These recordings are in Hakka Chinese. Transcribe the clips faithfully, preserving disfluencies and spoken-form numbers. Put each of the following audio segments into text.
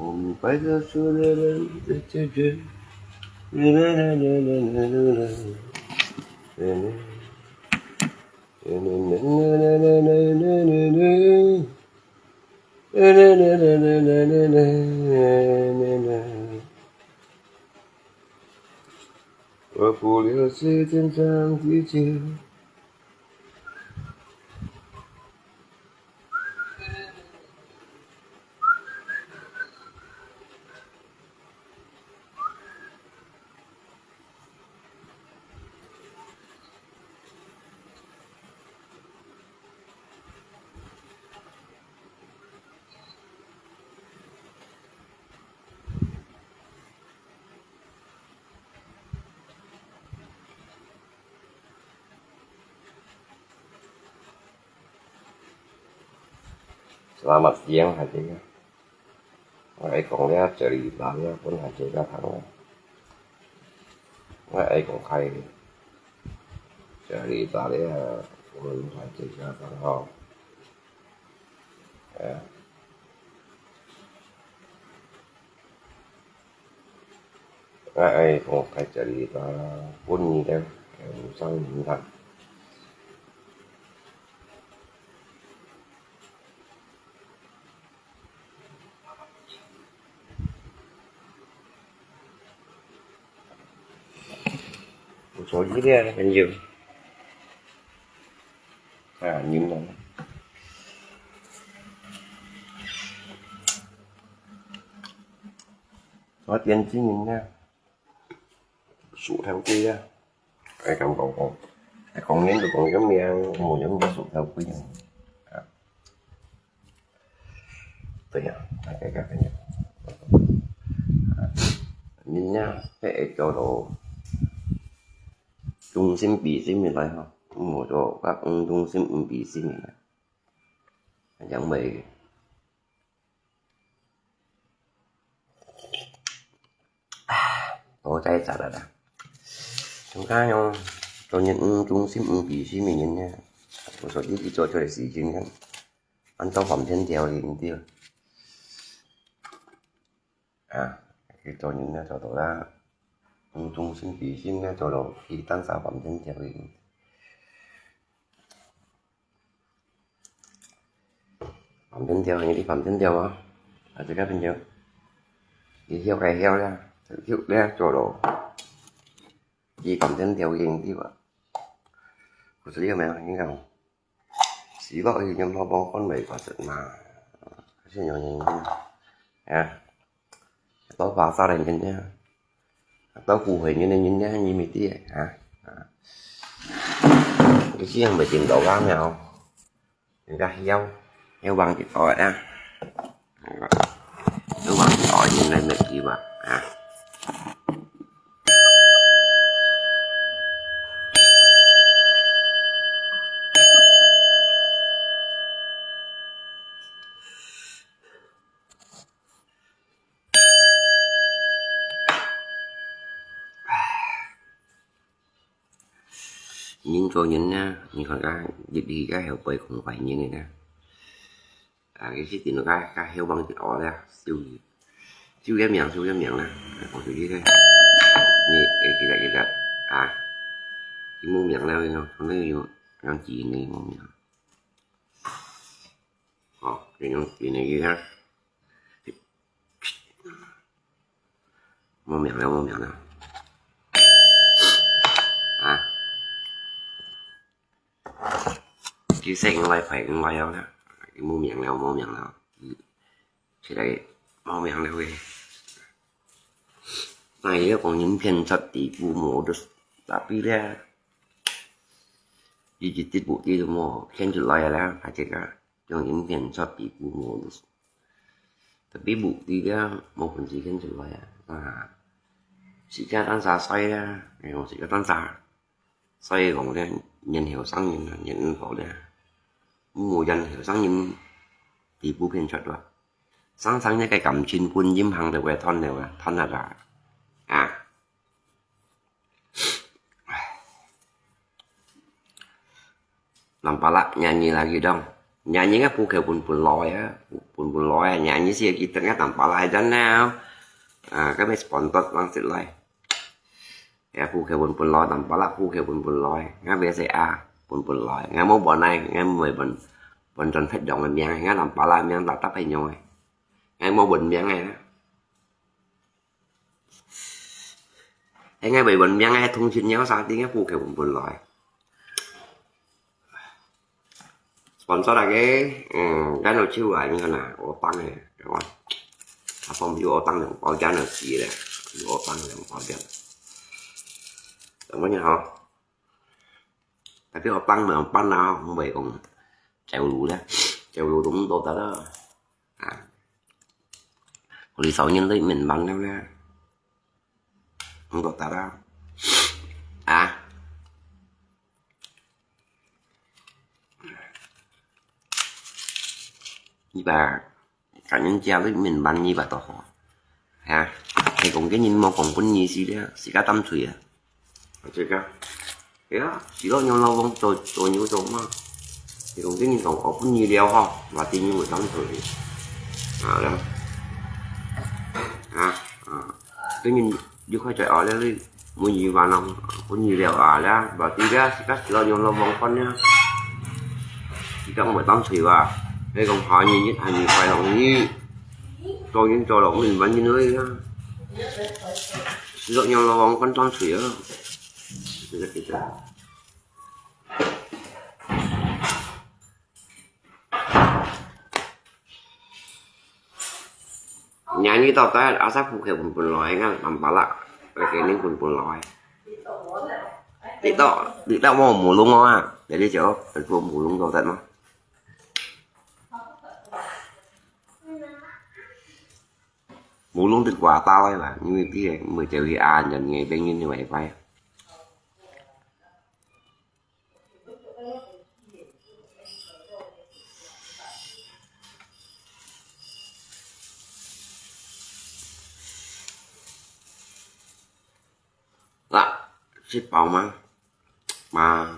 我们白头说的人，这这这。我不留时间唱地球。Selamat siang，大家。我愛講這Cerita這，分大家聽啊。我愛講開Cerita這，分大家聽吼。哎呀。 𠊎愛講開Cerita分你聽，分生人聽。有手機个朋友，啊，人啊。 我點子人啊，數頭雞啊，愛咁講講，講人就講人名，無人就數頭雞啊。啊，對啊，大家个朋友，啊，人啊，該會做到忠心比心个來吼，毋好做甲毋忠心毋比心个來，因為 啊，我再咋了啦。像該樣，做人毋忠心、毋比心个人呢，有時候你去做出來事情呢，按照反面條理，對。啊，去做人呢，做到啦，毋忠心、比心呢，做到去單啥反面條理。 反面條，你反面條啊？啊，這個朋友，你曉該曉啦，曉咧做咯。你反面條應對吧？我知道沒有？你講，死落去，你莫幫看為法則嘛。是有人啊。 到巴沙个人呢，到古回人个人呢，你毋知个啊？啊，你這樣袂聽到講了，人家曉，曉往一代啊，曉往一代人來毋知吧？啊。 人做人啊，你看啊，入去該後背空懷念个呢。啊，其實頂該，該後望一下咧，就，就一名，就一名啦。啊，講出去个，你，你記得，記得，啊，你無名了，你講，可能有，有幾年無名。哦，你講幾年以後。 無名了，無名了。啊？其實應該排應該了啦，無名了，無名了。嗯，起來無名了喂。但係要講人品出底部無，tapi咧，一直底部底都無，顯出來了啦，大家。 用影片出底部無？Tapi bukti个無本事顯出來啊！啊，自家單儕衰啊，哎喲，自家單儕衰講咧，年後生人啊，年毋好咧，無年後生人底部片出來，生生一個感情婚姻行到會斷了啊，斷了啦，啊！ Lampak lah nyanyi lagi dong. Nyanyi ngä phu khèu pun pun lòi ê, pun pun lòi ê, nyanyi si ki teng ngä tam pala ê jan nao. A, kami sponsor lang sit lai. Ya phu khèu pun pun lòi, tam pala phu khèu pun pun lòi. Ngä bê se a, pun pun lòi. Ngä mô bon ai, ngä mô bon, bon chon phet yong miang, ngä tam pala miang ta ta phet yong ê. Ngä mô bon miang ê. Ê, ngä bê bon miang ê, thung chin ngiao sa ti ngä phu khèu pun pun lòi. Sponsor 大家，嗯，咱有手啊，你看呐，我放的，对吧？啊，放有我放两包，这样的洗的，有我放两包这样。怎么样哈？Tapi 我放两包啊，我袂讲，走路咧，走路都唔多得了啊。我哋少年都一面慢了咧，唔多得了啊。 你把感恩家的面板你把到好，哈，你讲个人莫讲本意思了，自家担罪啊，自家，哎呀，死了娘老翁做做牛做马，你讲个人讲哦本意了哈，话对牛会担罪，啊了，啊啊，个人你快在啊了哩。 每日晚上，本意了啊了，berarti dia自家死了娘老翁看了，自家莫担罪哇。你讲下日日下日快乐日，做人做了面板人去啊，死了娘老翁看担罪啊。这个这个。 Nyanyi tau tai asa phu khèu pun pun lòi ngăn tam pala, ê kê ning pun pun lòi. Ti tau, ti tau mô mù lung mô a, jadi chô, ê phu mù lung tau tai mô. Mù lung ti kua ta lòi ba, ñu ti mui chêu hi a, nyan ngai beng ñu ni wai pai. Lah, sit bao mah. Mah,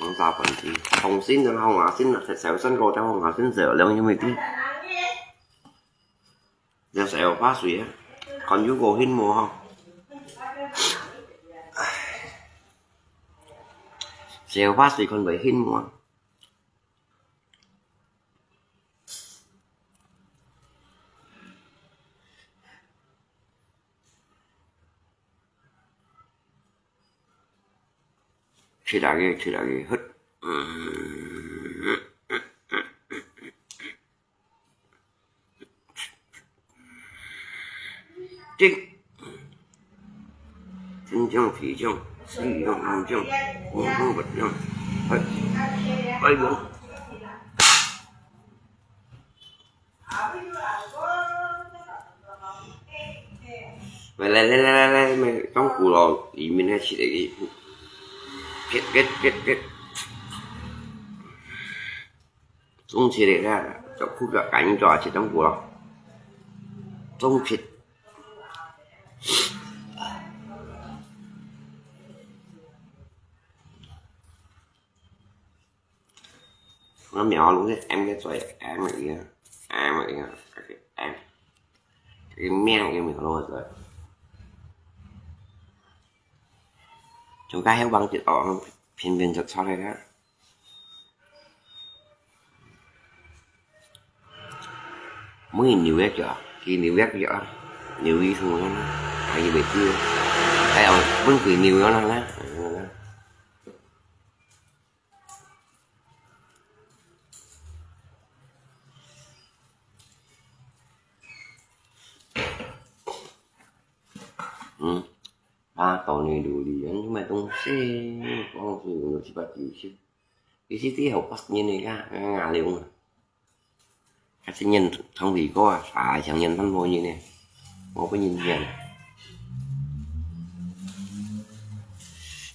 mah sa pun ti. Hông sin nè, hông a sin nè, sẹo sẹo sân kô, hông a sin sẹo, liang yum ti. Liang sẹo pha sui á. Còn nhu cầu hin mùa hông? Sẹo pha sui còn với hin mùa. Chit a kê, chit a kê, hứt. Chit. Chun chang, phi chang, si chang, ang chang, mung chang, bat chang. Hei. Hei, bông. Mày lẹ lẹ lẹ lẹ lẹ, mày trong củ lò, ý mình hay chỉ để ý. Chết, chết, chết, chết. Trong chết để ra, trong khu cả cánh cho chết trong củ lò. Trong chết. Nó méo lũ cái em cái xoay em mà ý, em mà ý, cái em, cái miệng cái méo lũ rồi. Chúng ta hiểu bằng chữ ỏ, phiên phiên chặt chặt này đó. Mới nhiều biết chưa? Khi nhiều biết chưa? Nhiều ý thu nó, hay như vậy chưa? Cái ông vẫn cứ nhiều nó lắm đó. Hmm. Ba tau ni dulu yan, cuma tong sing, kong sing, udah cepat diusir. Isi ti hau pas ni ni ka, ngaliung. Kasi nyen thang wi ko, sa siang nyen thang mo ni ni. Mo pa nyen nyen.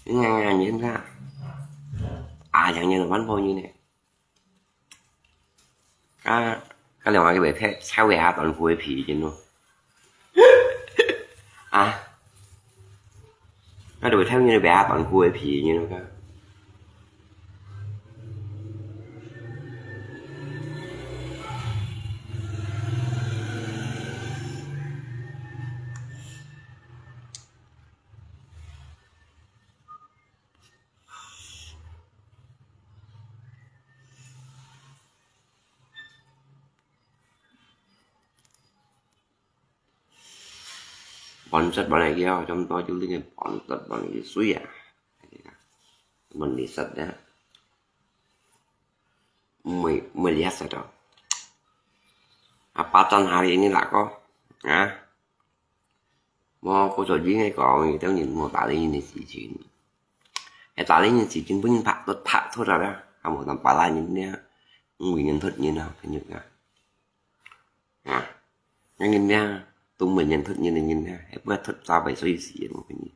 Nga nga nyen ka. A siang nyen thang mo ni ni. Ka, ka lòng cái bể thép, sao về hà toàn khuê phí chứ nó. À. Ka đuổi theo như bé hà toàn khuê phí như nó ka. Bonsat bonsai kia, jom to juling bonsat bonsai sui ya. Bonsai sat ya. Mui mui lihat sat to. Apa tan hari ini lah ko? Ha? Mo ko so jing ko, itu ni mo tali ni si jing. Eh, tali ni si jing pun pak tot pak tot lah. Kamu tam pala ni ni. Ngui ni tot ni na, penyuk na. Ha. Yang ni ni. Tung mo ni tot ni ni ni. Eh, buat tot sa bai sui si ni.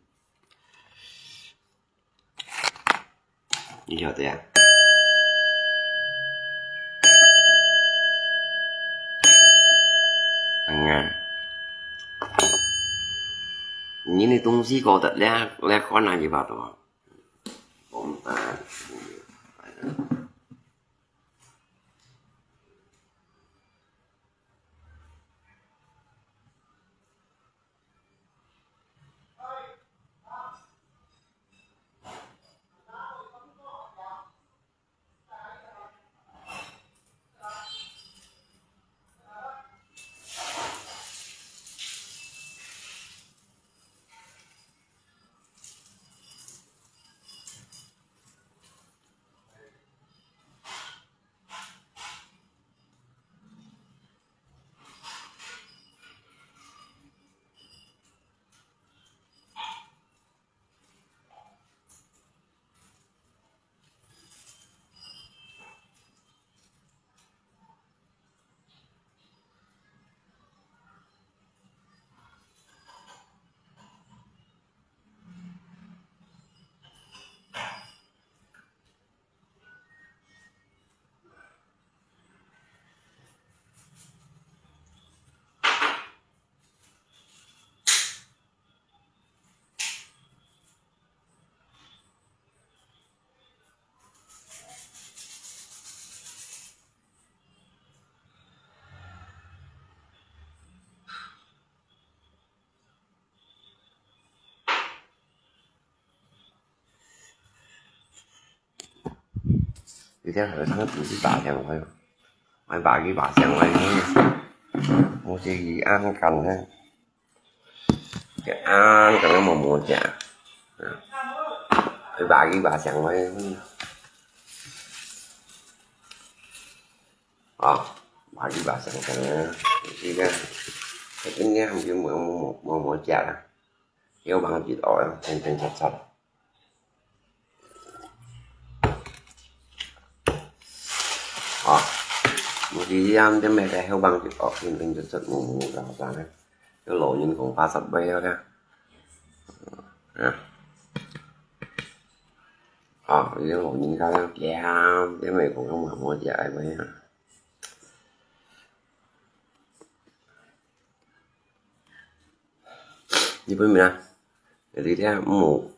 你曉得呀？哎呀，你的东西搞得了，来看那一把多。我们啊，有條河上个不是大象，我有，我把佢把象，我有，我是一安干的。 Cái ăn cái nó mà mua chả. Cái bà cái bà sẵn với. À, bà cái bà sẵn cái nó. Cái cái cái cái này không chịu mua mua mua mua chả. Kéo bằng chịu ỏi, thành thành thật thật. Ờ, một tí ăn chứ mẹ cái heo băng thì có khi mình rất rất ngủ ngủ ra ra đấy. Cái lỗ nhìn cũng pha sập bay đó. Ờ, cái lỗ nhìn ra ra kia, chứ mẹ cũng không mà mua dạy vậy. Đi với mình à. Để đi theo mù.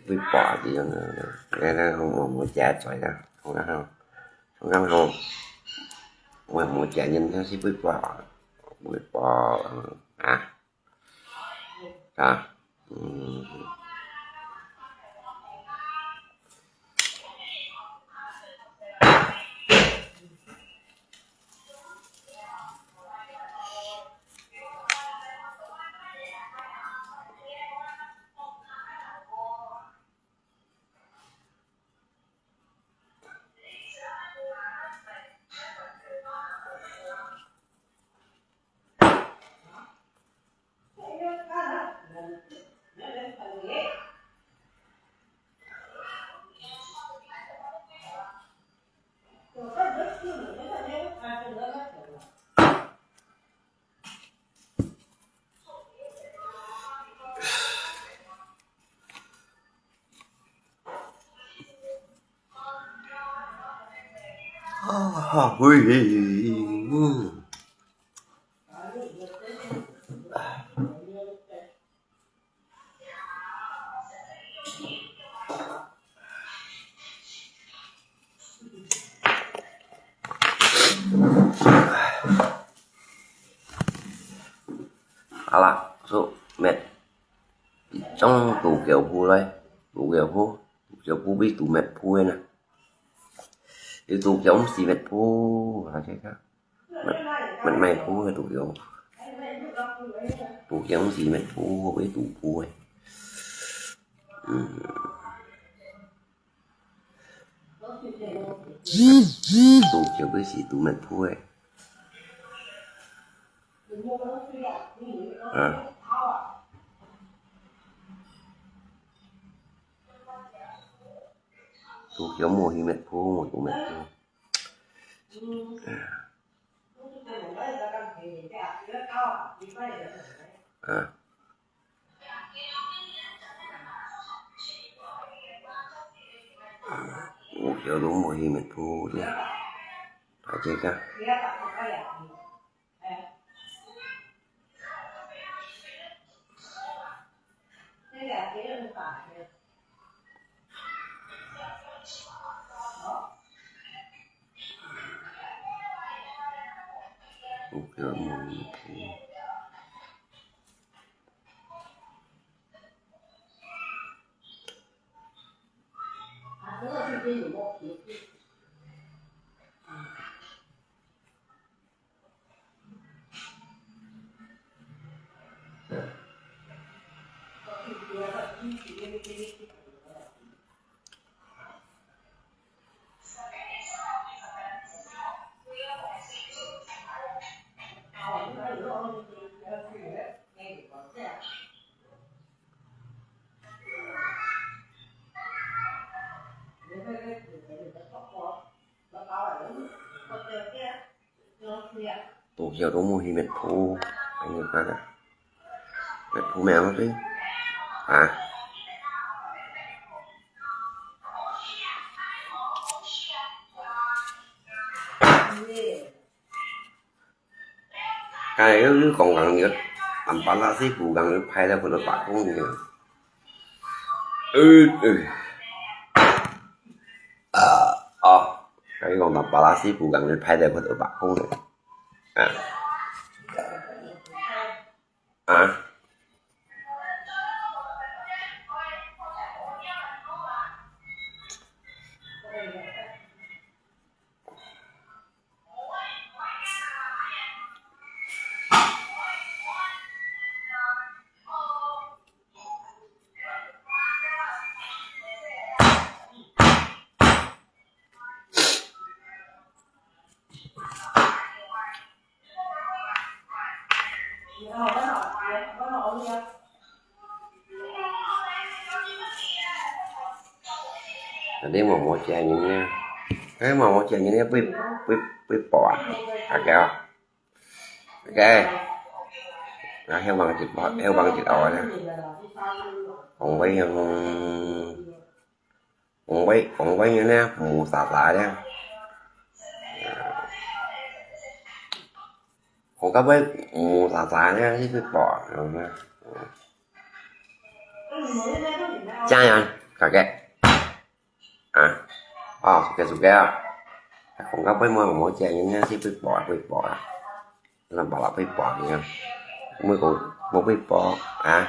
Với bỏ thì nó nó nó không mà muốn trả trời đó không đó không không đó không 我無見人，他是會包，會包啊啊，嗯。啊，喂，嗯。 好啦，做乜？一張杜腳布來，杜腳布，杜腳布比杜乜布个呢？有杜腳毋使乜布，大家看。乜，乜乜布个杜腳，杜腳毋使乜布，會杜布个。嗯。 杜腳布係杜乜布个。啊。杜腳無去乜布，無杜乜布。啊。 有有都無去乜布个，大家看。有有無去乜布。 杜腳都無去乜布，恁樣看啊，乜布咩東西？啊？ 該又又講講你个，南巴拉西布講你拍了分到白宮去了。呃，呃。啊，哦，該又講南巴拉西布講你拍了分到白宮去了。啊。啊。 你毛毛姐人呢？哎，毛毛姐人呢？會，會，會播啊？大家，OK。那還忘記，還忘記哦呢。紅尾熊。 講話，講話个呢，烏沙沙个。講到尾烏沙沙个，你去報啊，嗯。加油，大家。啊，哦，結束个啊。講到飛毛，無隻人啊，係飛薄啊，飛薄啊，兩百六飛薄啊，毋好講無飛薄啊。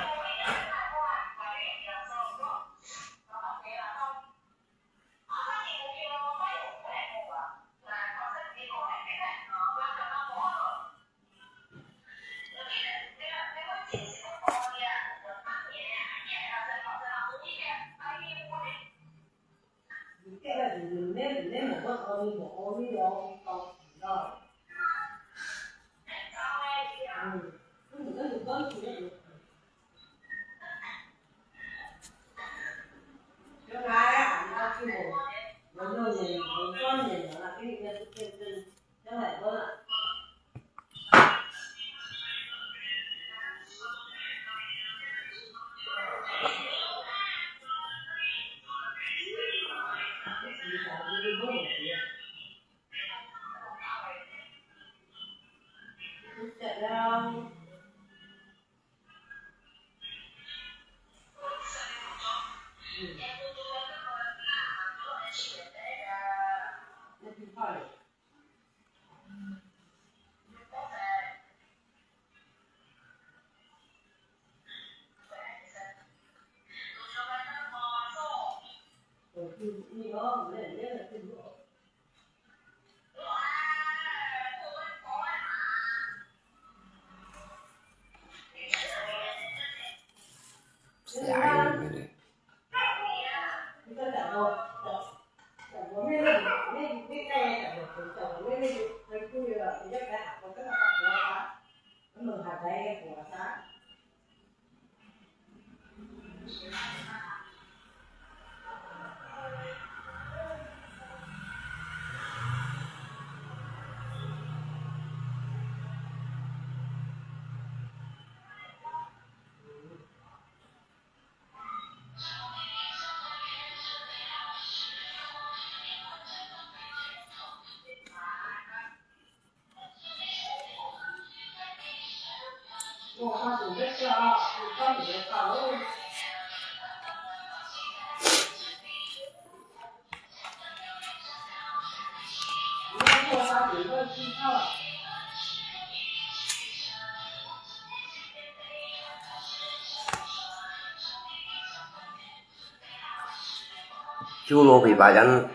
豬肉枇杷圓，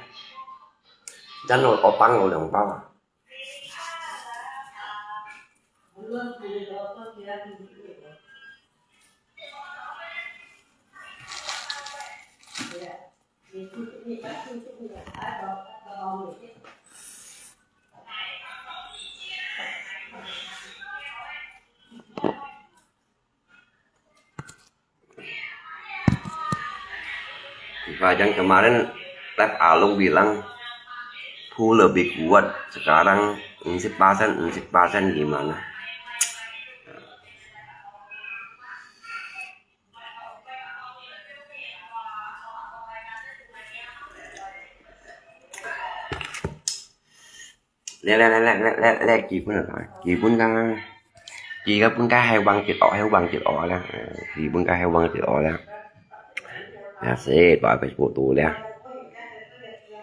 圓肉，哦，包肉兩包啊。 Ibarat kemarin live Along bilang full lebih kuat, sekarang empat puluh persen, empat puluh persen gimana? Lẹ, lẹ, lẹ, lẹ, lẹ, lẹ, lẹ, kì pun, kì pun kang, kì kang pun kang hai vàng chit ó, hai vàng chit ó lẹ. Kì pun kang hai vàng chit ó lẹ. Ya, sih, ba, Facebook tu lẹ.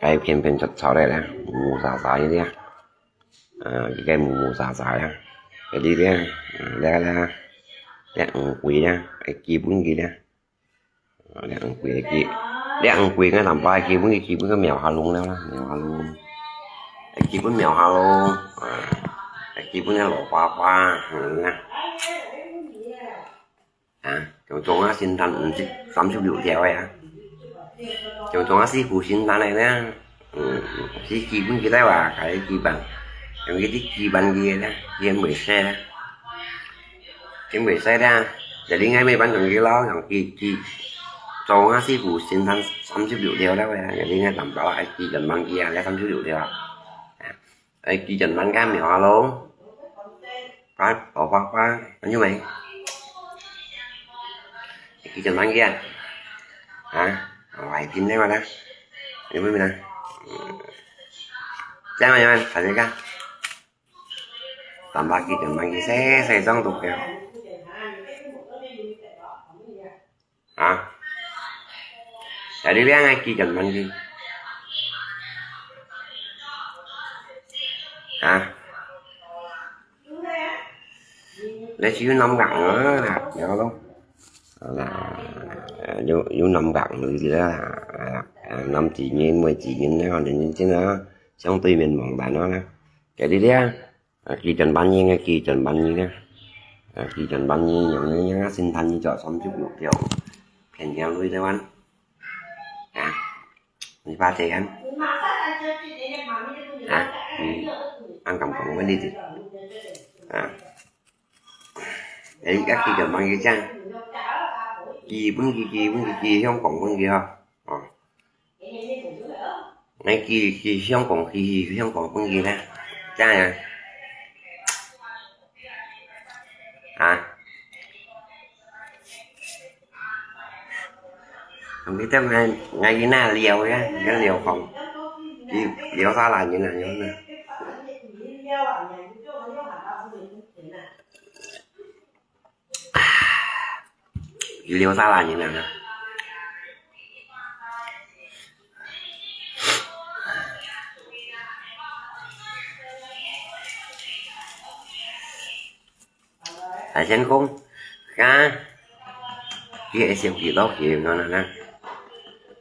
Cái phiên phiên chặt chặt lẹ, lẹ. Mù mù xà xà như thế. À, kì cái mù mù xà xà lẹ. Cái đi lẹ. À, lẹ, lẹ. Lẹ, ừ, quỷ lẹ. Cái kì pun kì lẹ. Liang quỳ kì, liang quỳ ngay tầm bài kì, bưng kì, bưng cái mèo Hà Lung leo lah, mèo Hà Lung. Kì bưng mèo Hà Lung, à, kì bưng cái lỗ khóa khóa, ừ, nè. À, chống chống á, xin than, ừ, xin, tám mươi triệu theo ấy à. Chống chống á, xin phủ xin than này nè. Ừ, xin kì bưng kì tay vào, cái kì bằng. Chống cái tí kì bằng kì nè, kì mười xe nè. Chính vì thế ra, giờ đi ngay mấy bánh còn kia lo, còn kia kia. Cho ngã sư phụ xin than tám mươi triệu điều đó, giờ đi ngay tầm đó, ai kia tầm bằng kia, là tám mươi triệu điều. Ai kia tầm bằng cái mèo alo. Khóa, bỏ khóa, khóa, anh như mày. Ai kia tầm bằng kia. Hả? Ở ngoài phim đấy mà đó. Anh mới mình nè. Chào mày, chào mày, phải thế ca. Tamba kì teng mang kì xe, xe trong tụ kìa. Hả? Jadi dia ngai kì teng mang kì. 你係有南港啊，有咯。啊，有，有南港就係啦，啊，啊，南子人、北子人呢，反正真啊，相對面網站啊，該啲啊，啊，基準板型啊，基準板型啊，啊，基準板型，有人啊，生產一隻三十六條，便宜佢台灣，啊，你怕這樣？啊，嗯，恁敢講問你的，啊。 哎，該寄个問佢正，寄分佢，寄分佢，寄香港分佢吼。哦。哎，寄，寄香港，寄香港分佢呢，正啊。啊？你等下，𠊎去那聊呀，你聊講，你聊啥啦？你那聊呢？ 佢聊啥啦？你兩个？大仙公，啊，佢會燒幾多球呢？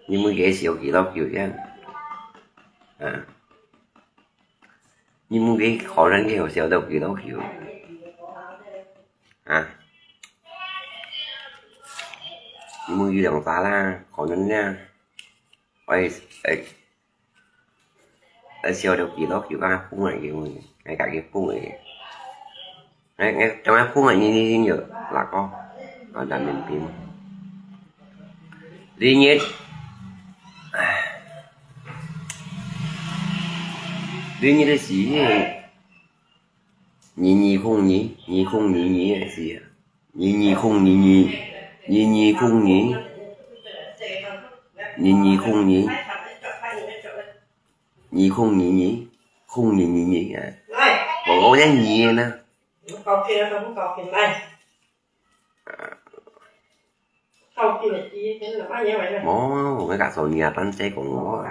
你問佢會燒幾多球呀？啊，你問佢可能佢會燒到幾多球？啊？你問佢兩儕啦，可能呢，會，會，會燒到幾多球啊？分佢，𠊎家己分佢。 哎，哎，當然分个你，你，你有哪个？啊，人民幣嘛。二月，唉，二月个時，二二空二，二空二二个時，二二空二二，二二空二，二二空二，二空二二，空二二二啊。我，我讲二呢。 無，𠊎甲做你啊，單細講我啊。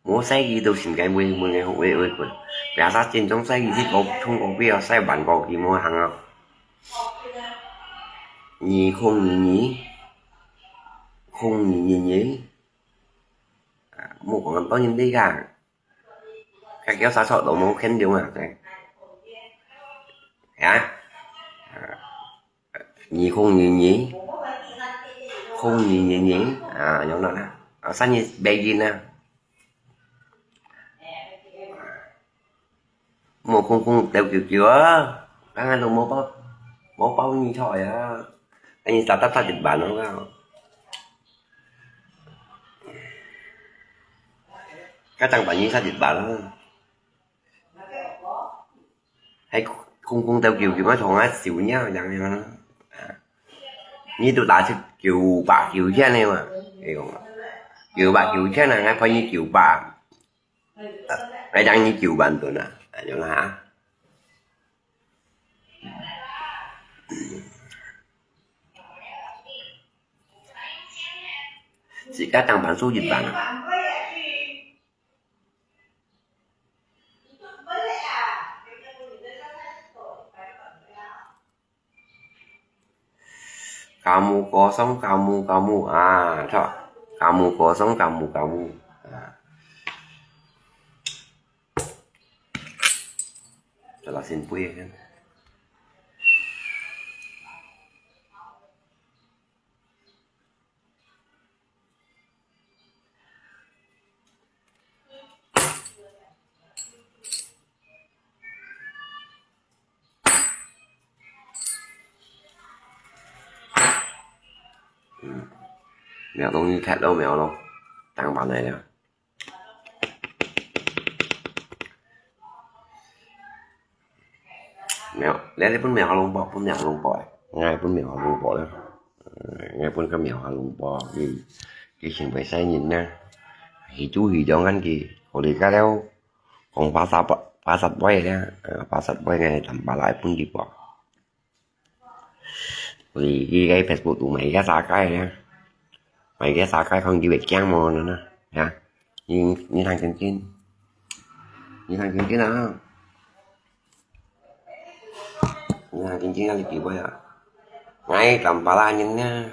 無細个都心肝會，會，會，會滾。Biasa真種細个去搞，通過邊啊，細玩過去無行啊。二空二二，空二二二。啊，無講當然你啊。 該叫啥錯都無肯定啊，對。啊？二空二二，空二二二，啊，有啦啦。啊，生日白日啊。無空空鬥球球啊，剛剛都無包，無包你菜啊。哎，你打打打一bàn咯。 該當然你才一百啦。還空空鬥球球，𠊎同𠊎小鳥一樣樣啦。你都打出九百九千个嘛，你講啊，九百九千啊，𠊎賠你九百，啊，𠊎讓你九萬多啊，恁樣啦哈。 自家當班輸一班啊。Kamu kosong, kamu, kamu. Ah, tak. Kamu kosong, kamu, kamu. Ah. Salah simpui kan. 嗯，苗東西忒老苗咯，當晚來了。 苗，你，你分苗下攏薄，分苗下攏薄誒。𠊎分苗下攏薄啦。呃，𠊎分个苗下攏薄，佢，佢成為細人啦。佢做佢樣，佢，我哋家了，講巴薩，巴薩杯啦，呃，巴薩杯𠊎淡薄來分佢薄。 佢，佢个Facebook肚買个沙雞呢，買个沙雞看佢會驚無呢，哈？你，你聽真真，你聽真真啊！你行緊緊啊，你幾位啊？𠊎Kampala人啊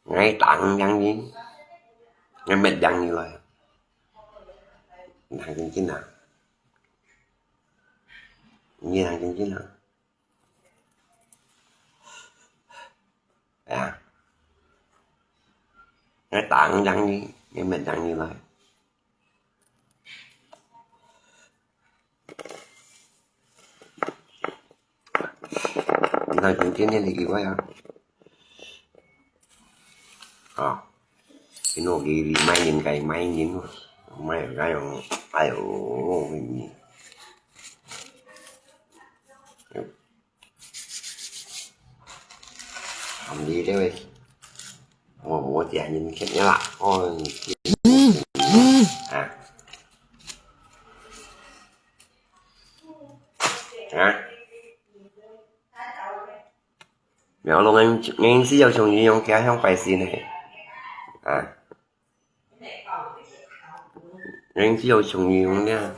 ，𠊎打贏你，𠊎滅贏你來。你行緊緊啊？你行緊緊啊？哎呀，𠊎打贏你，𠊎滅贏你來。 你看今天的禮拜啊，啊，因為佢賣人个賣人，賣个用，哎喲，你，含你這位，我我這人肯定啦，哦，啊。 啊？苗栗人，人是有像你樣家鄉拜神呢？啊？人是有像你樣呢？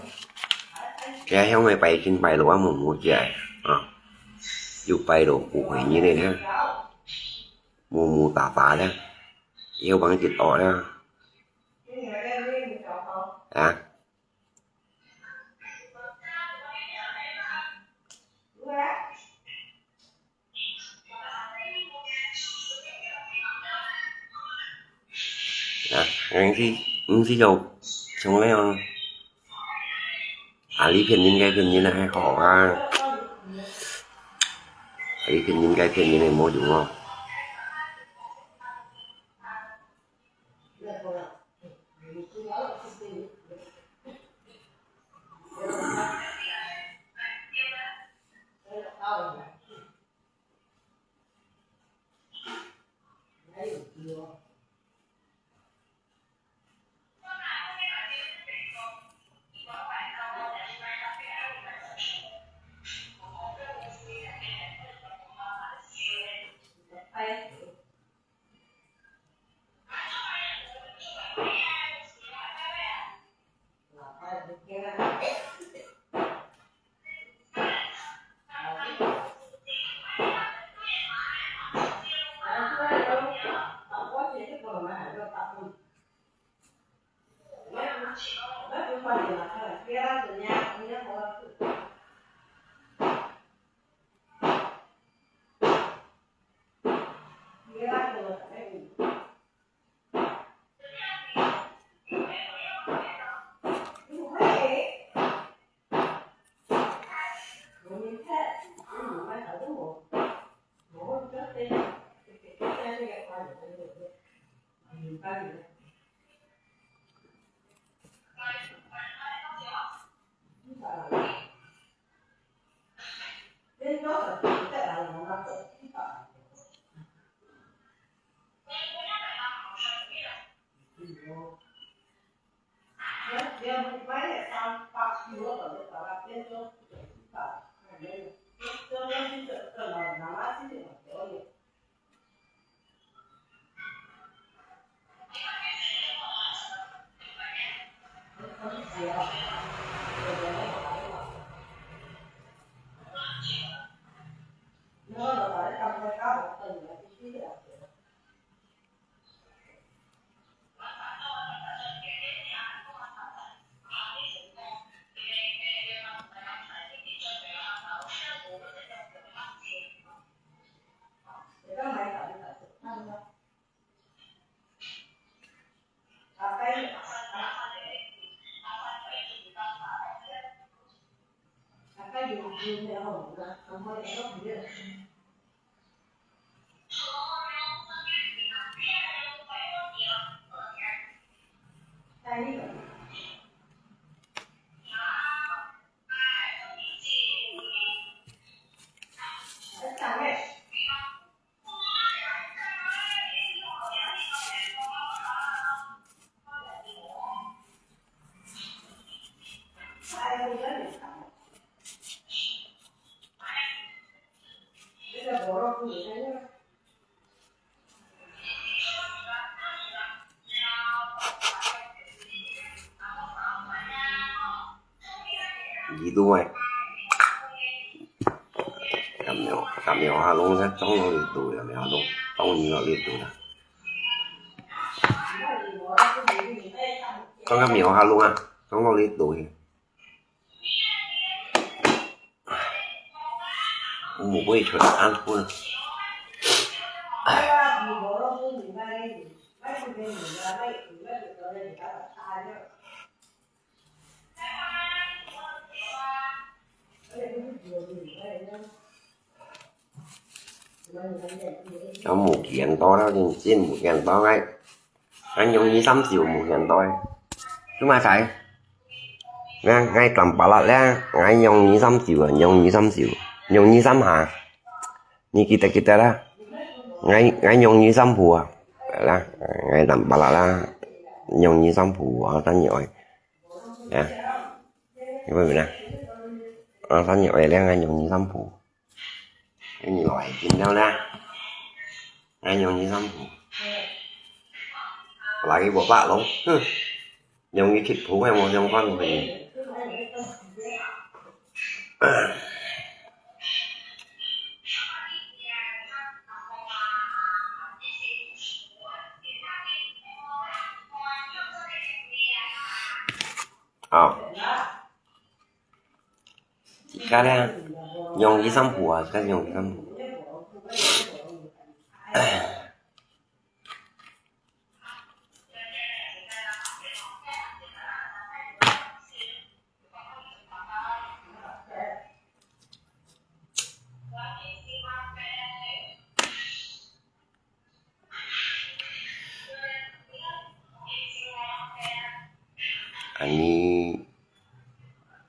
家鄉个拜神拜到啊，目目隻啊，又拜到不會人个呢，目目打打呢，又往一惡呢，啊？ 啊，人是，人是有像那樣，啊，你騙人个騙人个還好啊，啊，你騙人个騙人个無用哦。Gitu, eh. Kami orang halung kan, trong lo itu ya, kami orang halung, trong lo itu ya. Kami orang halung ah, trong lo itu ya. Mùi bưởi chuột ăn phun. Có một hiện đó đó, chính một hiện đó ấy. Anh nhung như sắm chiều một hiện đó ấy. Chúng ta thấy. Ngay, ngay tầm bà lạt lẽ, ngay nhung như sắm chiều, nhung như sắm chiều. Nhung như sắm hả? Ni kita kita lah. Ngai ngai nyong ni sampu ah. Lah, ngai tam pala lah. Nyong ni sampu ah tan nyoi. Ya. Ni apa bina? Ah tan nyoi lah ngai nyong ni sampu. Ni loi kin dau lah. Ngai nyong ni sampu. Lagi bapak lo. Huh. Nyong ni thịt phú hay một trong con mình. Ờ. Chị cá đấy. Nhong ni sampu à, chị cá nhong ni sampu. Anh ni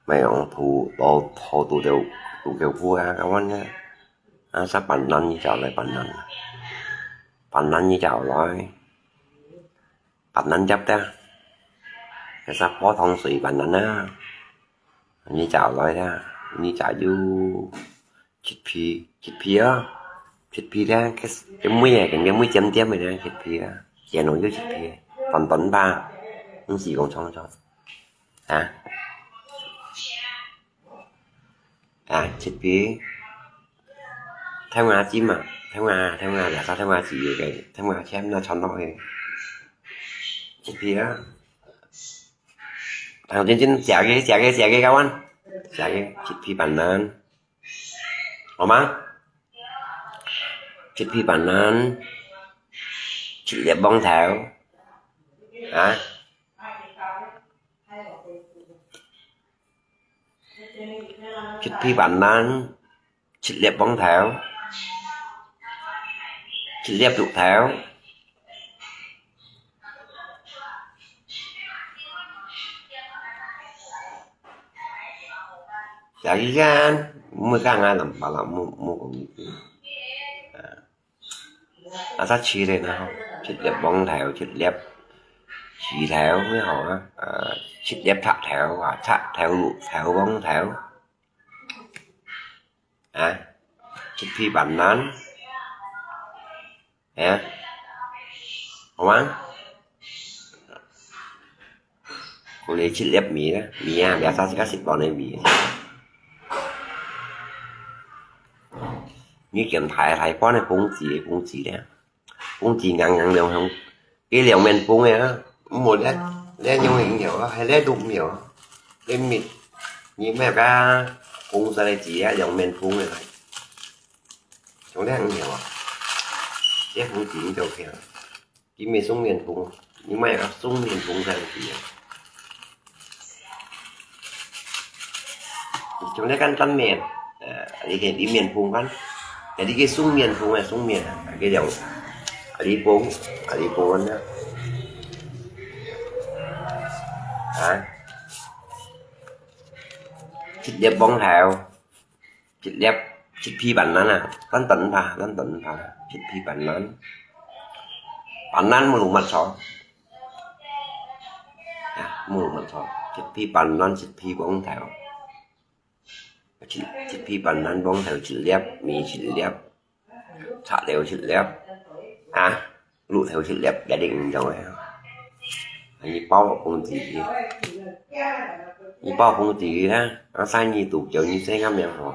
mày ông thu tô tô tu đều tu kiểu phú ha các bạn nhá. À, sao bản năng như chào lại bản năng. Bản năng như chào lại. Bản năng chấp ta. Cái sao phó thông suy bản năng á. Như chào lại ta. Như chào du. Chit phi, chit phi á. Chit phi ta. Cái, cái mũi này, cái, cái mũi chấm chấm này ta. Chit phi á. Chén nó du chit phi. Tòn tòn ba. Không gì cũng chóng chóng. Hả? À, chit phi. Thái Hoa chim à? Thái Hoa, Thái Hoa là sao Thái Hoa chỉ cái Thái Hoa chém nó chọn nó thì. Chit phi á. Thằng trên trên chả cái, chả cái, chả cái các bạn. Chả cái chit phi bản năng. Ổn mà? Chit phi bản năng. Chit liệp bóng thảo. Hả? Chit phi bản năng, chit liệp bóng thảo, chit liệp lục thảo. Chả cái gan, mua gan ai làm bà làm mua mua cũng như thế. À. À, ta chia lên nào. Chit liệp bóng thảo, chit liệp chỉ thảo mới hảo á. À, chit liệp thạc thảo, à, thạc thảo lụ thảo bóng thảo. À, chit phi bản năng. À, hảo á. Cô lấy chit liệp mì đó. Mì à, bé ta chỉ có chit bóng này mì. Như kiểm thái thái bóng này bóng chỉ, bóng chỉ đấy. Bóng chỉ ngang ngang đều không. Cái liều men bóng này á, một lẽ, lẽ nhung hình nhiều, hay lẽ đục nhiều. Cái mịt, như mấy cái bóng ra đây chỉ á, liều men bóng này. Chúng lẽ nhiều à. Cái bóng chỉ châu kìa. Cái mì sung miền bóng, như mấy cái sung miền bóng ra đây chỉ á. Chúng lẽ căn căn miền, à, đi cái đi miền bóng căn. Cái đi cái sung miền bóng này, sung miền, à, cái liều. À, đi bóng, à, đi bóng nữa. À. Chit liệp bóng thảo. Chit liệp, chit phi bản năng à. Tấn tấn pha, tấn tấn pha. Chit phi bản năng. Bản năng mua lùng mặt sọ. À, mua lùng mặt sọ. Chit phi bản năng, chit phi bóng thảo. Chit, chit phi bản năng bóng thảo chit liệp, mì chit liệp. Thả liều chit liệp. À, lụ thảo chit liệp, gia đình giống vậy. Anh như bao bông gì gì. Như bao bông gì ha. Nó sai như tụ kiểu như thế ngắm em hả.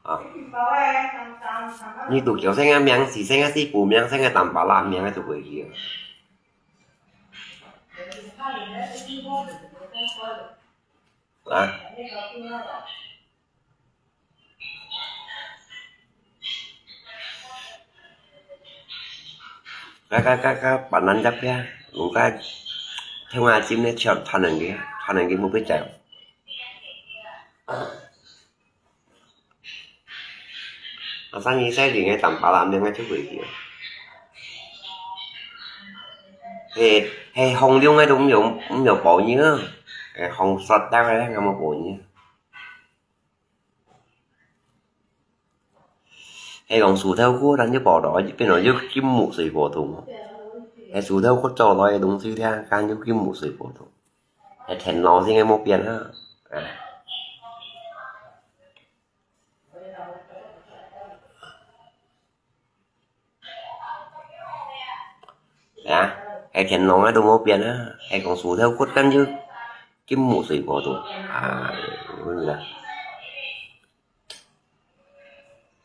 啊。你都叫生个名，是生个西部名，生个淡巴拉名，都會去啊。啊？該，該，該，該，別人家邊，我該，聽下今日唱，唱兩句，唱兩句，無必要。 啊，生意細，連个淡巴拉面个就會去啊。係，係紅龍个都毋用，毋用包你啊，係紅色个咧，敢無包你啊？係講樹頭骨，咱就包到，變到就金木水火土。係樹頭骨做來个東西咧，敢就金木水火土。係電腦先个無變啊。哎。 啊，係電腦啊都無變啊，係講樹頭骨，敢就金木水火土啊，有影啊。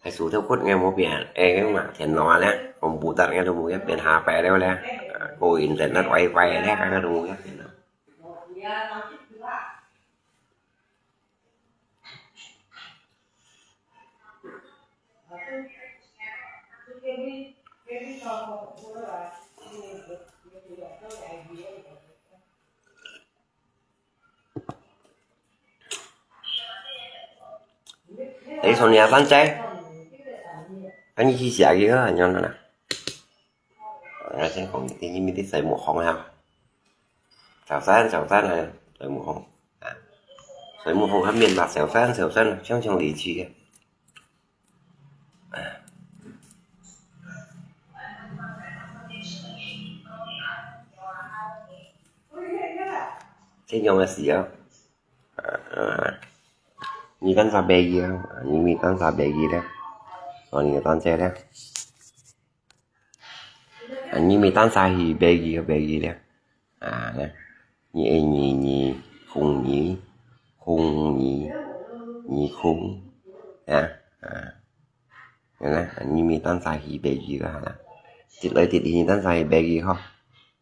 係樹頭骨个無變，係講嘛，電腦啊咧，computer个都無變，下擺了咧，啊，過internet wifi咧，敢都無變啊。 你從你阿三仔，趕緊去寫佢啊，你看啦。 啊，先講，你，你，你水母紅啊。小三，小三啊，水母紅。啊，水母紅下面嘛，小三，小三啊，強強離去啊。啊。這樣个事啊。啊，啊。你單啥白鱼啊？你咪單啥白鱼咧？哦，你單啥咧？ 啊，你咪單儕去買佢，買佢咧。啊，咧，你二二二，空二，空二，二空，啊，啊，咧，你咪單儕去買佢啦，啦。跌來跌去，單儕去買佢吼。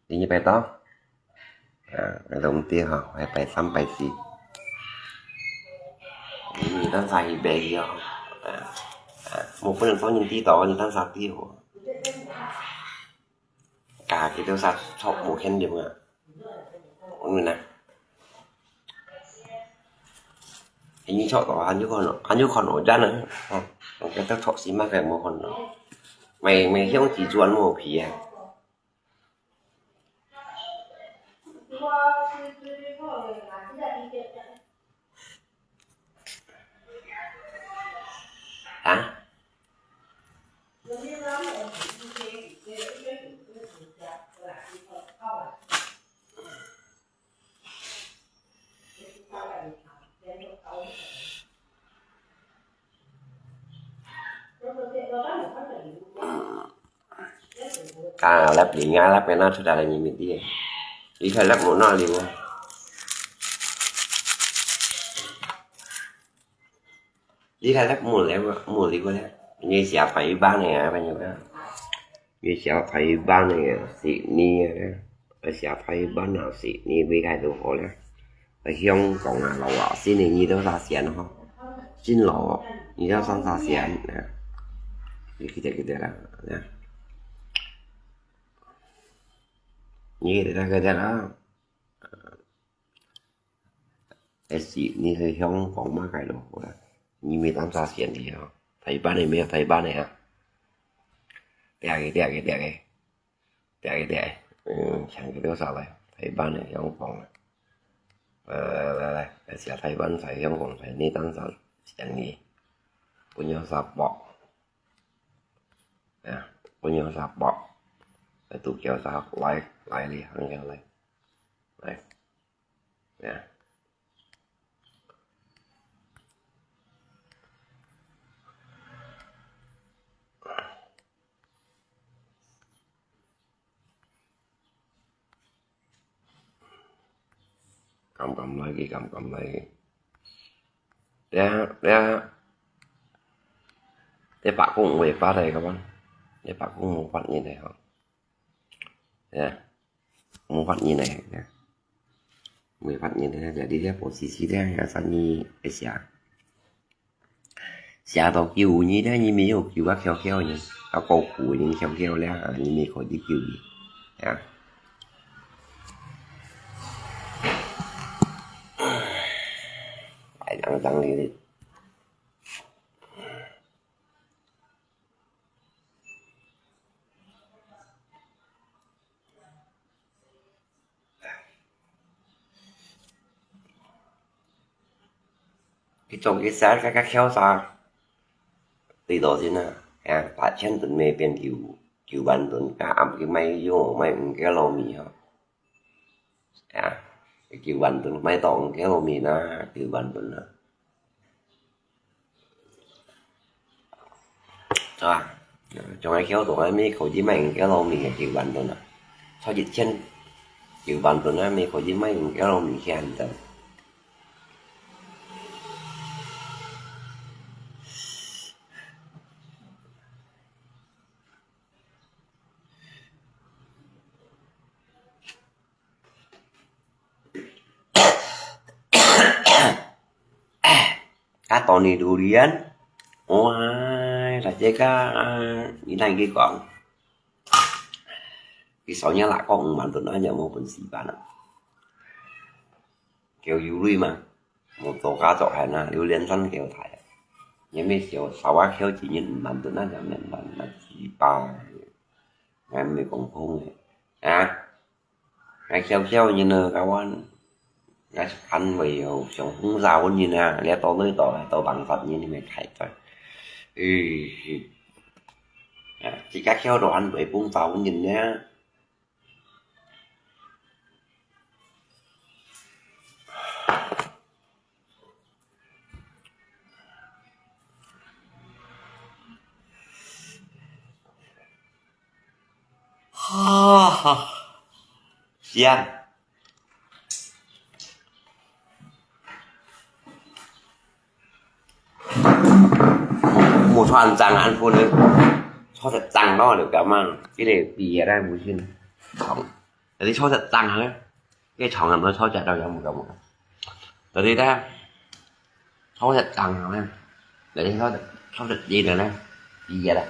你去拜到？ 啊，該都毋對吼，還拜三拜四。你單儕去買去哦。啊，啊，無可能做人知道，你單儕知哦。家己都儕著無肯定啊。我問啊。你著到，還有可能，還有可能真啊。哦，我覺得著死嘛，該無可能。買，買香紙轉無皮啊。 啊？Ka lep li nga lep ke na thu da la nyi mi ti. Li thai lep mu na li wo. Li thai lep mu le mu li wo le. Nyi sia phai ba ne ya ba nyi ba. Nyi sia phai ba ne ya si ni ya. Nyi sia phai ba na si ni bi kai du ho le. Ở Hồng Kông à, lẩu à, xin thì nhi đâu xa xiên hả? Xin lẩu, nhi đâu xa xa xiên nè. Nhi kia kia là nè. Nhi để ta kia là. Ê, xin, nhi hơi Hồng Kông mà cái lẩu. Nhi mi tam xa xiên đi hả? Thái Ban này, mi Thái Ban này hả? Tiag cái, tiag cái, tiag cái. Tiag, tiag. Ừ, chẳng cái đó sao vậy? Thái Ban này, Hồng Kông này. Ờ, đây, đây, đây. Cái xe Thái Ban, xe Hồng Kông, xe ni tăng sản, xe ni. Của nhau sao bỏ. Nè, của nhau sao bỏ. Cái tụ kéo sao, lại, lại đi, hăng kéo lại. Đây. Nè. Kam kam lai ki, kam kam lai ki. Dia, dia. 你伯公毋會發个，个嘛？你伯公無發言个吼。呀，無發言个，呀，無發言个，就你這保持時間，也三年一下。寫到九二咧，你沒有九啊，翹翹呢，到高古人翹翹咧，啊，你沒可以九二，呀。哎，當當你。 佢做佢寫个个竅啥，對多少錢啊？哎呀，八千噸乜變九，九萬噸，加暗佢賣肉，賣五個糯米吼。哎呀，九萬噸賣到五個糯米啦，九萬噸啦。 係吧？從該橋度，還沒可以賣五個糯米个九萬噸啊，超一千九萬噸啊，沒可以賣五個糯米去安到。啊，當年榴槤，哇，大家个，啊，你哪去講？佢上年來講五萬噸，恁樣無分四萬啊。佢有鐳嘛，無做家族還啊，榴槤山佢有大啊。因為小，小啊，佢今年五萬噸，恁樣兩萬，那幾百，還沒講空个，啊。 𠊎笑笑人啊，kawan。𠊎食飯會有上風沙碗人啊，你到哪到，到bằng sắt人，你咪開嘴。嗯，啊，自家笑到還會風沙碗人呢。 哈哈，香。無，無穿正安分呢，穿隻正咯，就咁啊，這個畢業啦，無信。有啲穿隻正呢，該床上都穿隻到有無咁啊？有啲咧， 偷食凳呢，你偷食，偷食煙呢，二日啊。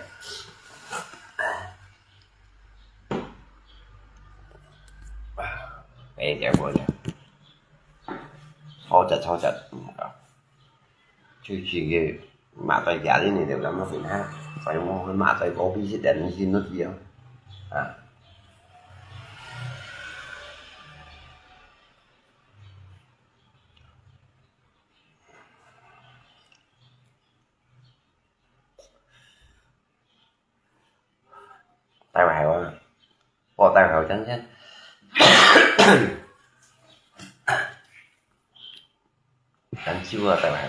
哎，結果呢，偷食，偷食，最近个馬在家裡呢，就咁樣分哈，所以我會馬在隔壁食點心都知啊。啊。 戴口罩啊，我戴口罩先。等久啊，戴口罩。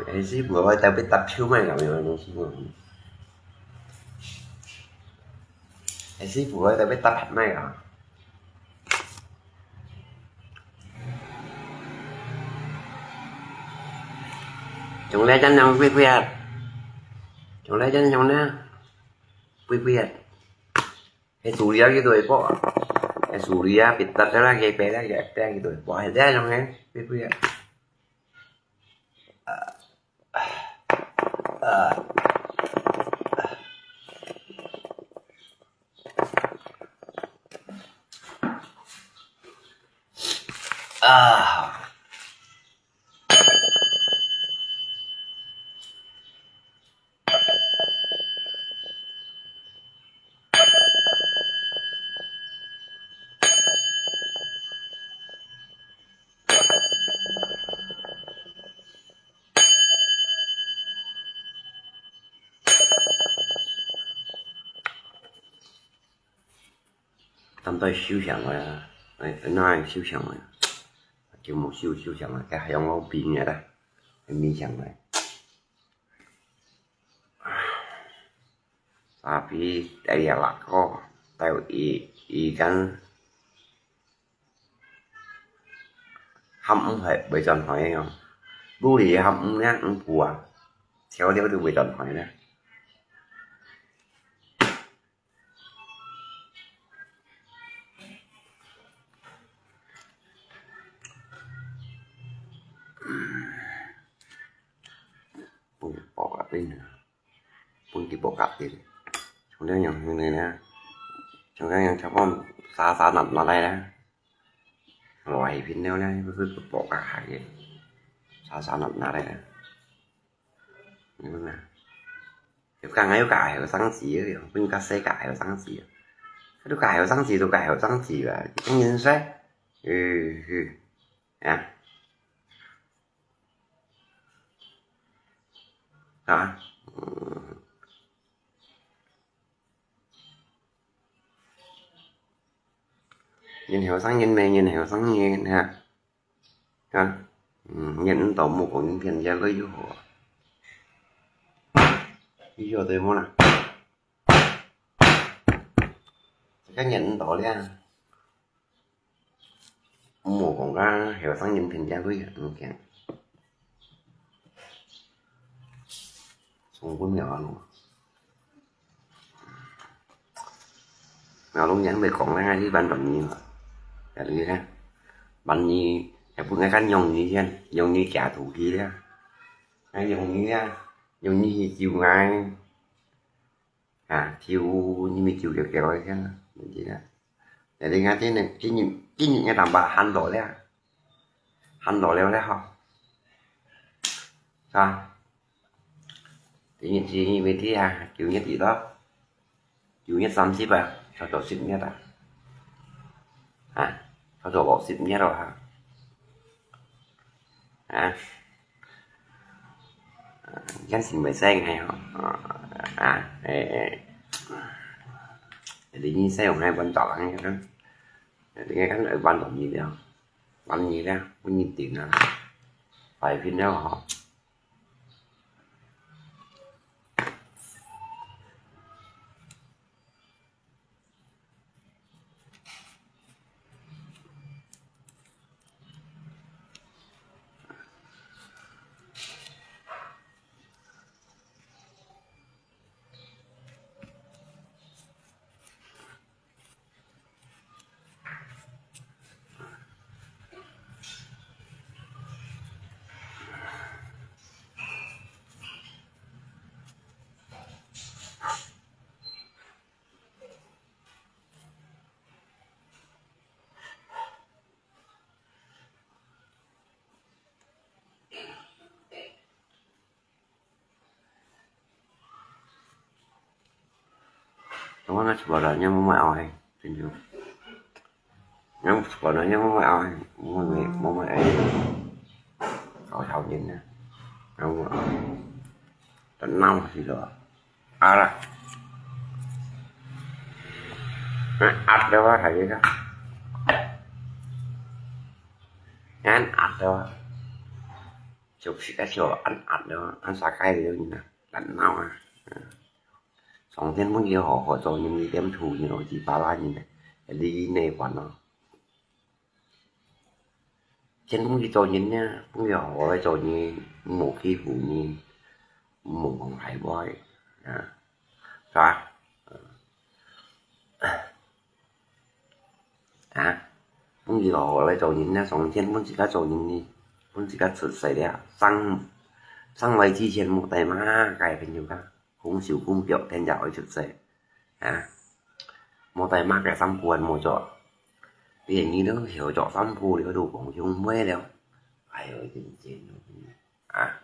哎，師傅，我特別搭票咩咁樣，師傅。 哎，師傅，我特別搭客咩啊？從來真正會會啊，從來真正呢，會會啊。哎，手裡啊，佢都會播啊。哎，手裡啊，別搭得啦，佢別啦，佢別，佢都會播，哎，這樣呢，會會啊。 啊。 當代收聲个啊，哎，哪會收聲个啊？就無收，收聲个，該還有我病个啦，還沒聲个。Tapi dari ako, tahu i, ikan. 暗晡還會轉來个哦。屋裡暗晡呢，毋顧啊，跳跳就會轉來呢。 分佢爆甲定啊，分佢爆甲定。像恁樣樣呢，像恁樣差不多沙沙淰淰來啦，來片了呢，分佢爆甲下去，沙沙淰淰來啦。你看啊，有講啊，有講後生子个，分佢細个後生子个，都講後生子，都講後生子啦，幾多人歲？嗯嗯，啊。 啊，嗯。人後生人咩，人後生人哈。啊，嗯，人毋多，莫講人騙人个又好啊。又好對無啦？這個人毋多了。 莫講个後生人騙人个，毋驚。送分苗阿龍，苗阿龍人會講个，你半段你嘛，也對个，半你也不愛看用你先，用你假土地了，哎，用你啊，用你去救俺。 啊，救你們救救救一下，你知啦。Jadi ngaji呢，今日今日也淡薄寒到了，寒到了了吼。啊，今日是因為這啊，九月幾多？九月三十啊，差不多十月啊。啊，差不多六十月了哈。 啊，真係毋會使个吼，啊，誒，誒，你使用个換早行个，你看換到你了，換你了，換你定啊，擺平了吼。 Kawan, sebenarnya mau mai ai, tunjuk. Yang sebenarnya mau mai ai, mau mai, mau mai ai. Kau tahu ni, mau mai ai. Tenang sih lo. Ala. Nah, ada apa lagi kan? Kan ada. Chụp xịt cái chiều ăn ăn đó, ăn xa cái gì đó, lạnh mau à. Song Thiên Phú gì họ họ cho những cái game thủ như nó chỉ ba ba như này, đi này quản nó. Thiên Phú gì cho những nhá, Phú gì họ lại cho những một cái vụ như một vòng hai boy, à, sao? À, 本時个學來做人咧，上天本自家做人呢，本自家出世咧，生，生來之前無帶麼个朋友家，空手空腳，天就愛出世，啊，無帶麼个衫褲無著，連你都曉著衫褲了，都講兄妹了，哎喲，真正。 啊，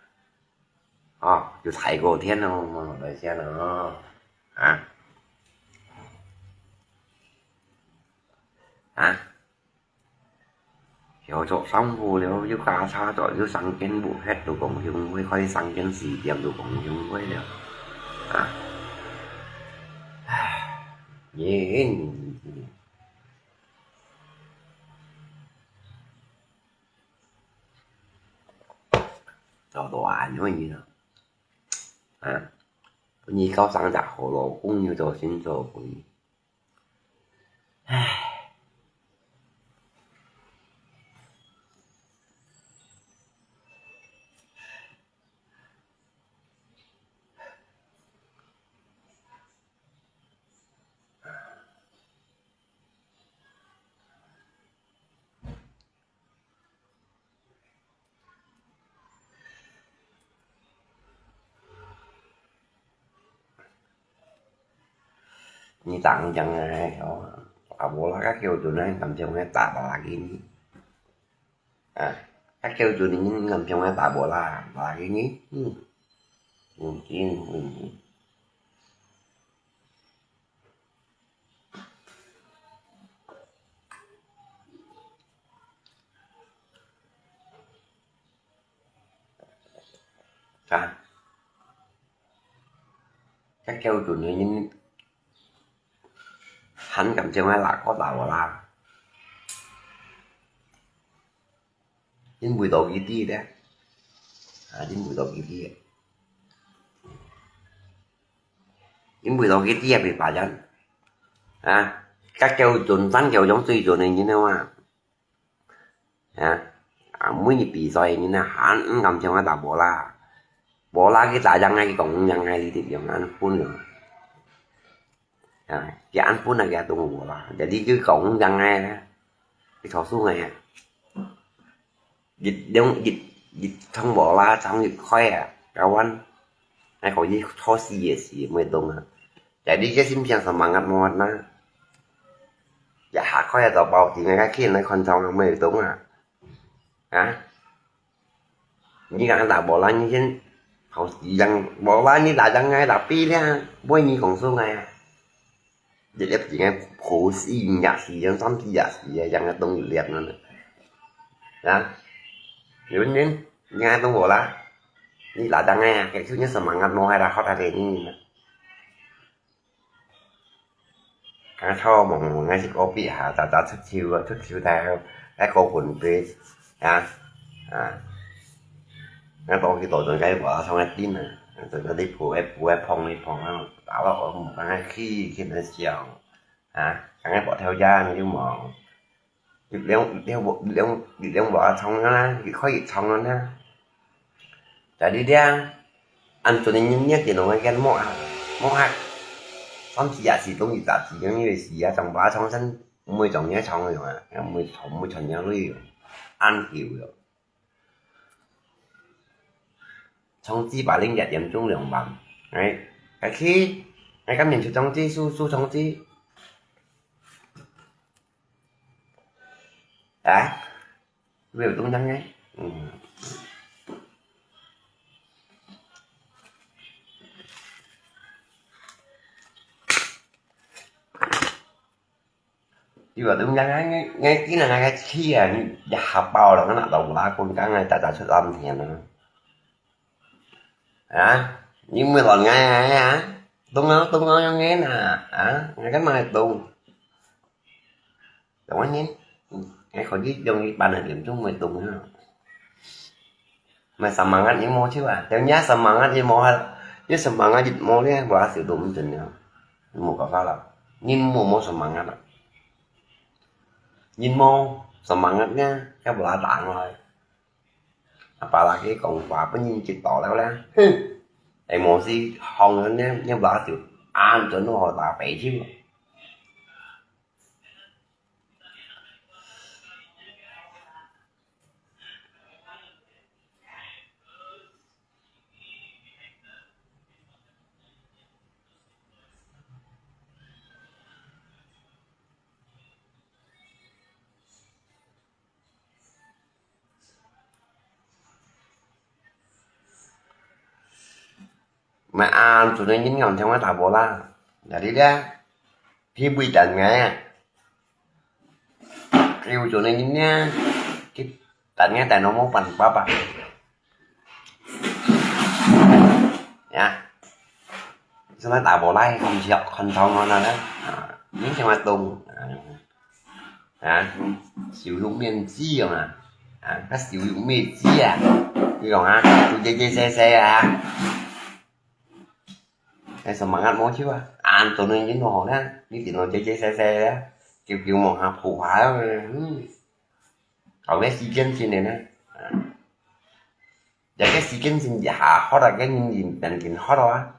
哦，就太過天咯，望落來先咯，啊，啊，曉著衫褲了，又加差著，又三件無忒，都講兄妹，快三件四點都講兄妹了，啊，唉，人， 做大人个人啊，啊，本日到生隻好老公又做新做鬼。唉，你打人講个，哦，打無啦，較久就呢，感覺我打打給你。啊，較久就呢，感覺我打無啦，打給你。嗯，嗯，嗯，嗯。 啊，該標準个人，還敢將个拉過打無啦？因為到佢知咧，啊，因為到佢知，因為到佢知啊，被發現，啊，該標準，三標準水準个人个話， 啊，啊，每日比賽人啊，還毋敢像个打無啦。無啦，佢打贏啊，佢講贏啊，佢就用恁分了。啊，佢恁分啊，佢都無啦。Jadi佢講贏啊，佢投訴啊。一兩，一，一場無啦，場一開啊，搞完，還可以投四个字，無動啊。Jadi佢心想semangat無啦。 一下開啊，就報紙个，該去人看場啊，無動啊。啊？你講打無啦，你先好贏，無啦，你打贏个，打輸了，無你講輸个啊。一粒錢个，好死也死，三四也死，贏个東西粒呢。啊？有人，你看東無啦？你打贏个啊，該就你semangat無，還打好打个呢。 剛才望望，𠊎係個別下，早早出手啊，出手在該高分隊啊，啊，𠊎到去到陣該無啦，上該頂啊，就該啲鋪个鋪个碰一碰啊，打到我毋敢去，去那笑啊，剛才無跳架，你就無。 兩，兩，兩，兩把銃啊，一開一銃啊。Jadi dia，恁準个人，你見到个摸下，摸下，三四也是東西雜誌，樣个是啊，兩把銃身，毋會撞人銃个啊，毋會，毋會穿人類，恁久了。銃子把人一點鐘兩萬，哎，哎去，哎，今年出銃子，輸，輸銃子。 啊？有東洋个？嗯。有啊，東洋个，𠊎，𠊎今日𠊎个氣啊，你也嚇爆了，𠊎拿到我阿公講个，大家出藍天了。啊？你毋會亂𠊎啊？東洋，東洋樣个呐，啊？𠊎幹嘛會東？ Tengok ni, eh, kau ni dong di panas dia tu mai tong ha. Mai semangat ni mau cuba. Dia punya semangat ni mau hal, dia semangat ni mau dia berhasil tu macam ni. Mau kau salah. Ni mau mau semangat lah. Ni mau semangatnya, kau belah tangan lah. Apalagi kong apa ni kita tahu lah. Emosi hong ni, ni berhasil. An tu nu hota peci. 咪恁樣个人講，像𠊎打無啦。Jadi dia，佢會等𠊎啊。佢有種个人呢，佢等𠊎等到無辦法啊。呀，像𠊎打無啦，看笑，看透𠊎啦，啊，你像𠊎懂，啊。 啊，少用面子啊嘛，啊，較少用面子啊，你講啊，做這這細細啊，還semangat無就啊，恁多人人都好啦，你電腦這這細細啊，叫叫望下抱下啊，嗯，後尾時間先來啦，啊。 這個時間先一下，好了，該人人等緊好了啊。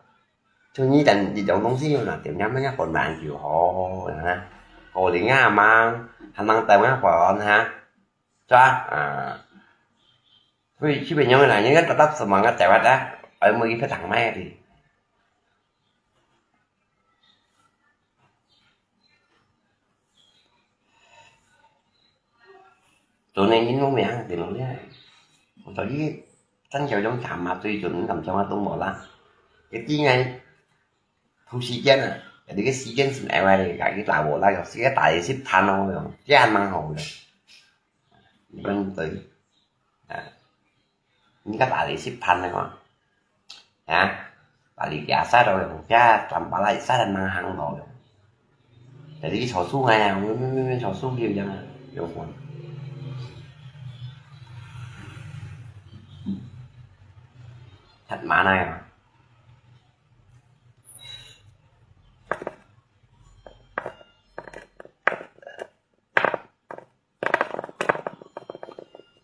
就你等一種東西，有哪點樣，那個本來就好，啊，好靈啊嘛，還能等啊，還哈，是吧？啊，所以基本上呢，你看得到什麼个台灣的，哎，沒有一個長賣的。做呢，人都名，對不對？所以，真正種काम嘛，最近感覺嘛都無啦。一定愛拖時間啊，這個時間先愛來，家己打無啦，有時間打一些盤哦，這還蠻好的。你們對，啊，你个打一些盤的話，啊，打你家啥都用，這咱把那啥都蛮行路用。Jadi手术哎呀，我们我们手术就这样啊，有关。太麻烦了。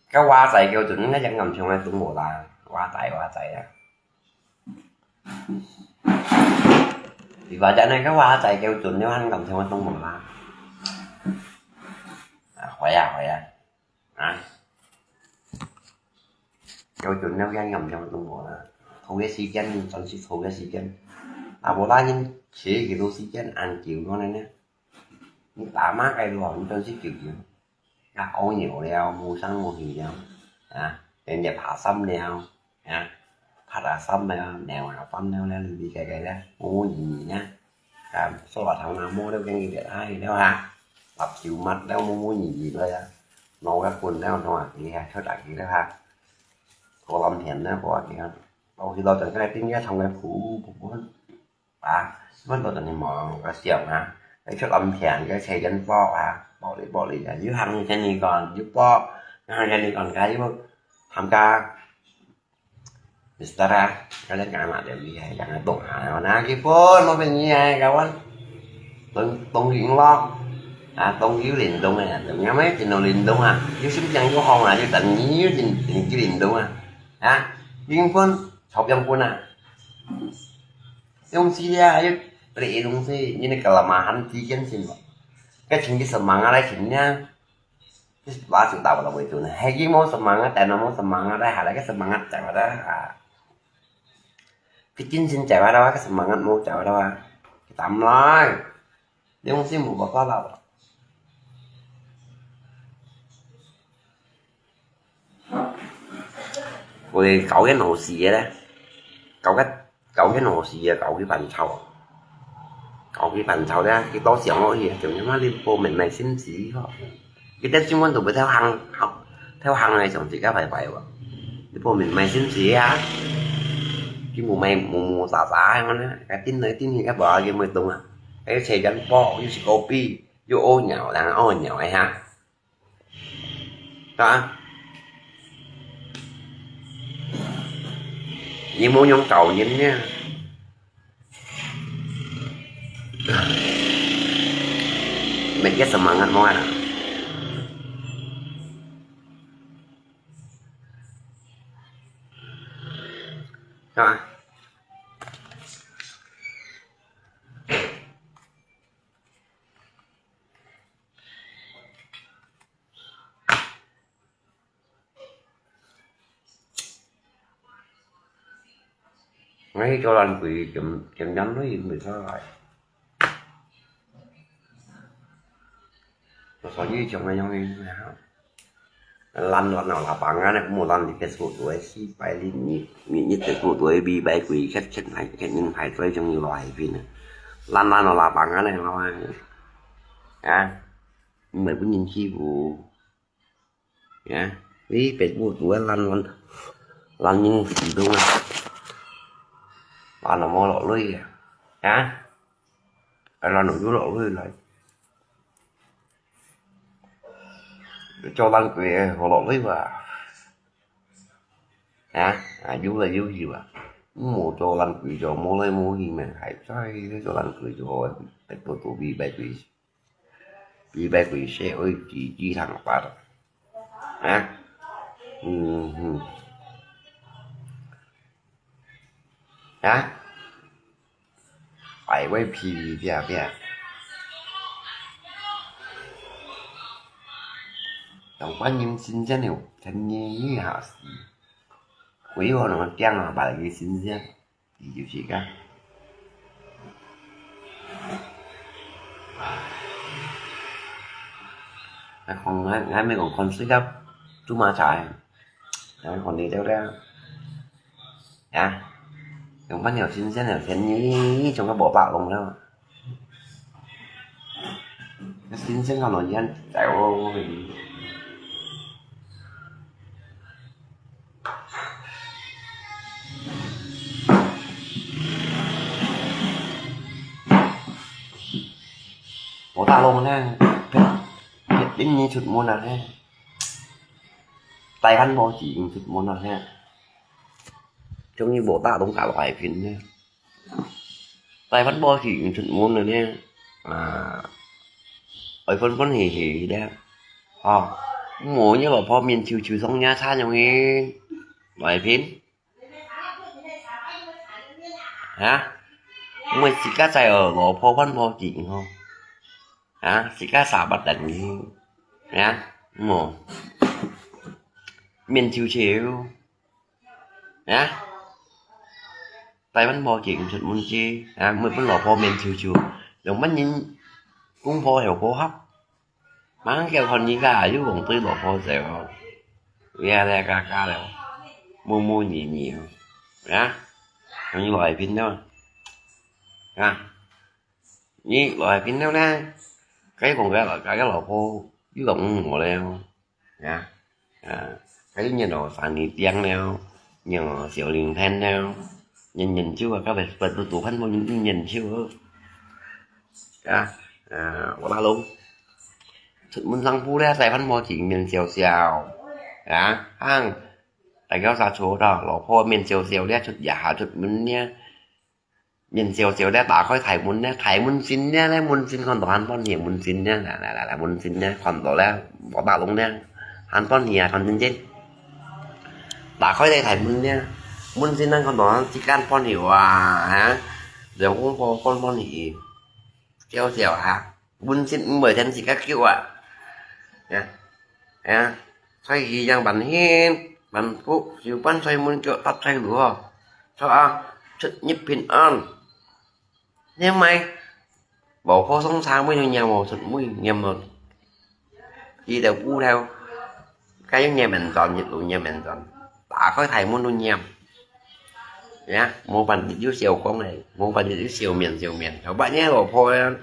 該華仔叫做，應該講咁樣个都無啦，華仔華仔啊。你話真係該華仔叫做，你還咁樣个都無啦。啊，會啊會啊，啊，叫做你還咁樣个都無啦，拖个時間，真係拖个時間。啊，無啦，人寫幾多時間，恁久个呢？你打麼个咯，你真係久久。 啊，屙尿了，無聲無氣了，啊，連夜爬山了，啊，爬啊山了，尿啊翻了，了，哩哩个个了，無無意義了。啊，所以頭那毛了，跟佢个，哎，了哈，立手抹了，無無意義了呀。腦个昏了，腦啊，佢啊，出啊佢了哈。好藍天了，好啊，佢啊，到時到陣，該天也痛个苦，苦苦。 啊，問到等你忙个想啊，愛出藍天个時間薄啊，薄哩薄哩啊，又行前你講，又薄，又行前你講，該又tham gia istirahat，該人講嘛，就厲害，講个動啊，那基本無變厲害，kawan。東東瀛咯，啊，東瀛林東个，東瀛咩，真有林東啊，又心情又好啊，又等你又真真去林東啊，啊，靈魂，超靈魂啊。 東西啊，又beli東西，你那kelemahan tiga sih, Mbak. Kan sing semangat lah sini. Terus bahas tak apa itu nih. Hegi mau semangat, dan mau semangat, dah ada ke semangat, tak ada. Ah. Kecil sih, tak ada, ke semangat mau, tak ada. Kita mulai. Ni東西無辦法啦。我教佢老師个咧，教佢教佢老師个，教佢扮臭，教佢扮臭咧，佢到時候去，點樣嘛？你報名買信息吼，佢得新聞都不跳行，好，跳行來上自家拜拜喎。你報名買信息啊，佢無買無無雜雜个呢，該叮來叮去，該無要緊，無動啊，該又車間包，又食kopi。 又屙尿，人屙尿个哈。啊？你無用教人呢？每个semangat無啊？啊？ 𠊎去做爛鬼，點點點鐳毋會出來。所以像恁樣个，爛爛哦，lapang啊，無爛你Facebook都會死，拜你你你你Facebook都會被拜鬼，chết chết này chết những phải追蹤như loài phi nữa. Lan lan nó lapang á này nó à, mày cũng nhìn chi vụ. Ya, đi Facebook của lan lan lan những gì đúng không? Lan nó mua lọ lưới à? Hả? Ai lan nó mua lọ lưới lại. Cho lan quỷ họ lọ lưới vào. Hả? À, vú là vú gì mà? Mua cho lan quỷ cho mua lấy mua gì mà hại sai cho lan quỷ cho hại tôi tôi bị bài quỷ. Bị bài quỷ sẽ ơi chỉ chỉ thằng apa đó. Hả? Ừ, ừ. Hả? Phải với phi bia bia. Tổng quan niệm sinh ra nhiều thành như hả? Quỷ vào nó tiếng là bài cái sinh ra. Thì chịu gì cả. Không ngái ngái mấy còn con xí gấp. 做麼个？哎，看你兜兜。啊，用半條新鮮个便宜，總个無打攏了。新鮮个來源在我，我个。 無打攏呢，別，別，別人出門啊呢，帶番婆子出門啊呢，終於無打攏个來賓呢，帶番婆子出門了呢，啊，愛歡歡喜喜呢，哦，無你老婆面臭臭送你餐容易，來賓。 啊？毋會自家在哦，老婆番婆子吼。啊？自家沙發凳去。啊？無。面臭臭。啊？帶番婆子出門去。啊？毋會分老婆面臭臭。用麼人公婆後婆合？ 吂叫看人家又講對老婆走哦，這這嘎嘎了，模模糊糊哦，啊，你來賓了，啊，你來賓了呢，該講該老該个老婆又講我了，啊，啊，該又念到三年頂了，念到小零天了，念念就啊，該不不不讀看不念念就，啊，啊，我那咯。 出門上步咧，帶番婆子面笑笑。啊，行，大家煞坐到，老婆面笑笑咧，出這下出門咧，面笑笑咧，打開大門咧，大門先咧，咧門先看到還歡喜門先咧，來來來來，門先咧，看到咧，無打攏咧，還歡喜啊，看真真。打開咧大門咧，門先咧看到還自家歡喜哇，哈，兩公婆歡歡喜喜，笑笑哈。 門先毋會聽自家叫啊。呀，呀，菜市場辦現，辦屋，就搬菜門腳踏菜路吼。坐啊，出入平安。你買，無好送茶，每日念無出，每日念無。佢就烏頭，該念面轉，一路念面轉，打開大門都念。 呀，無半日有笑光咧，無半日有笑面笑面，頭擺呢老婆啊，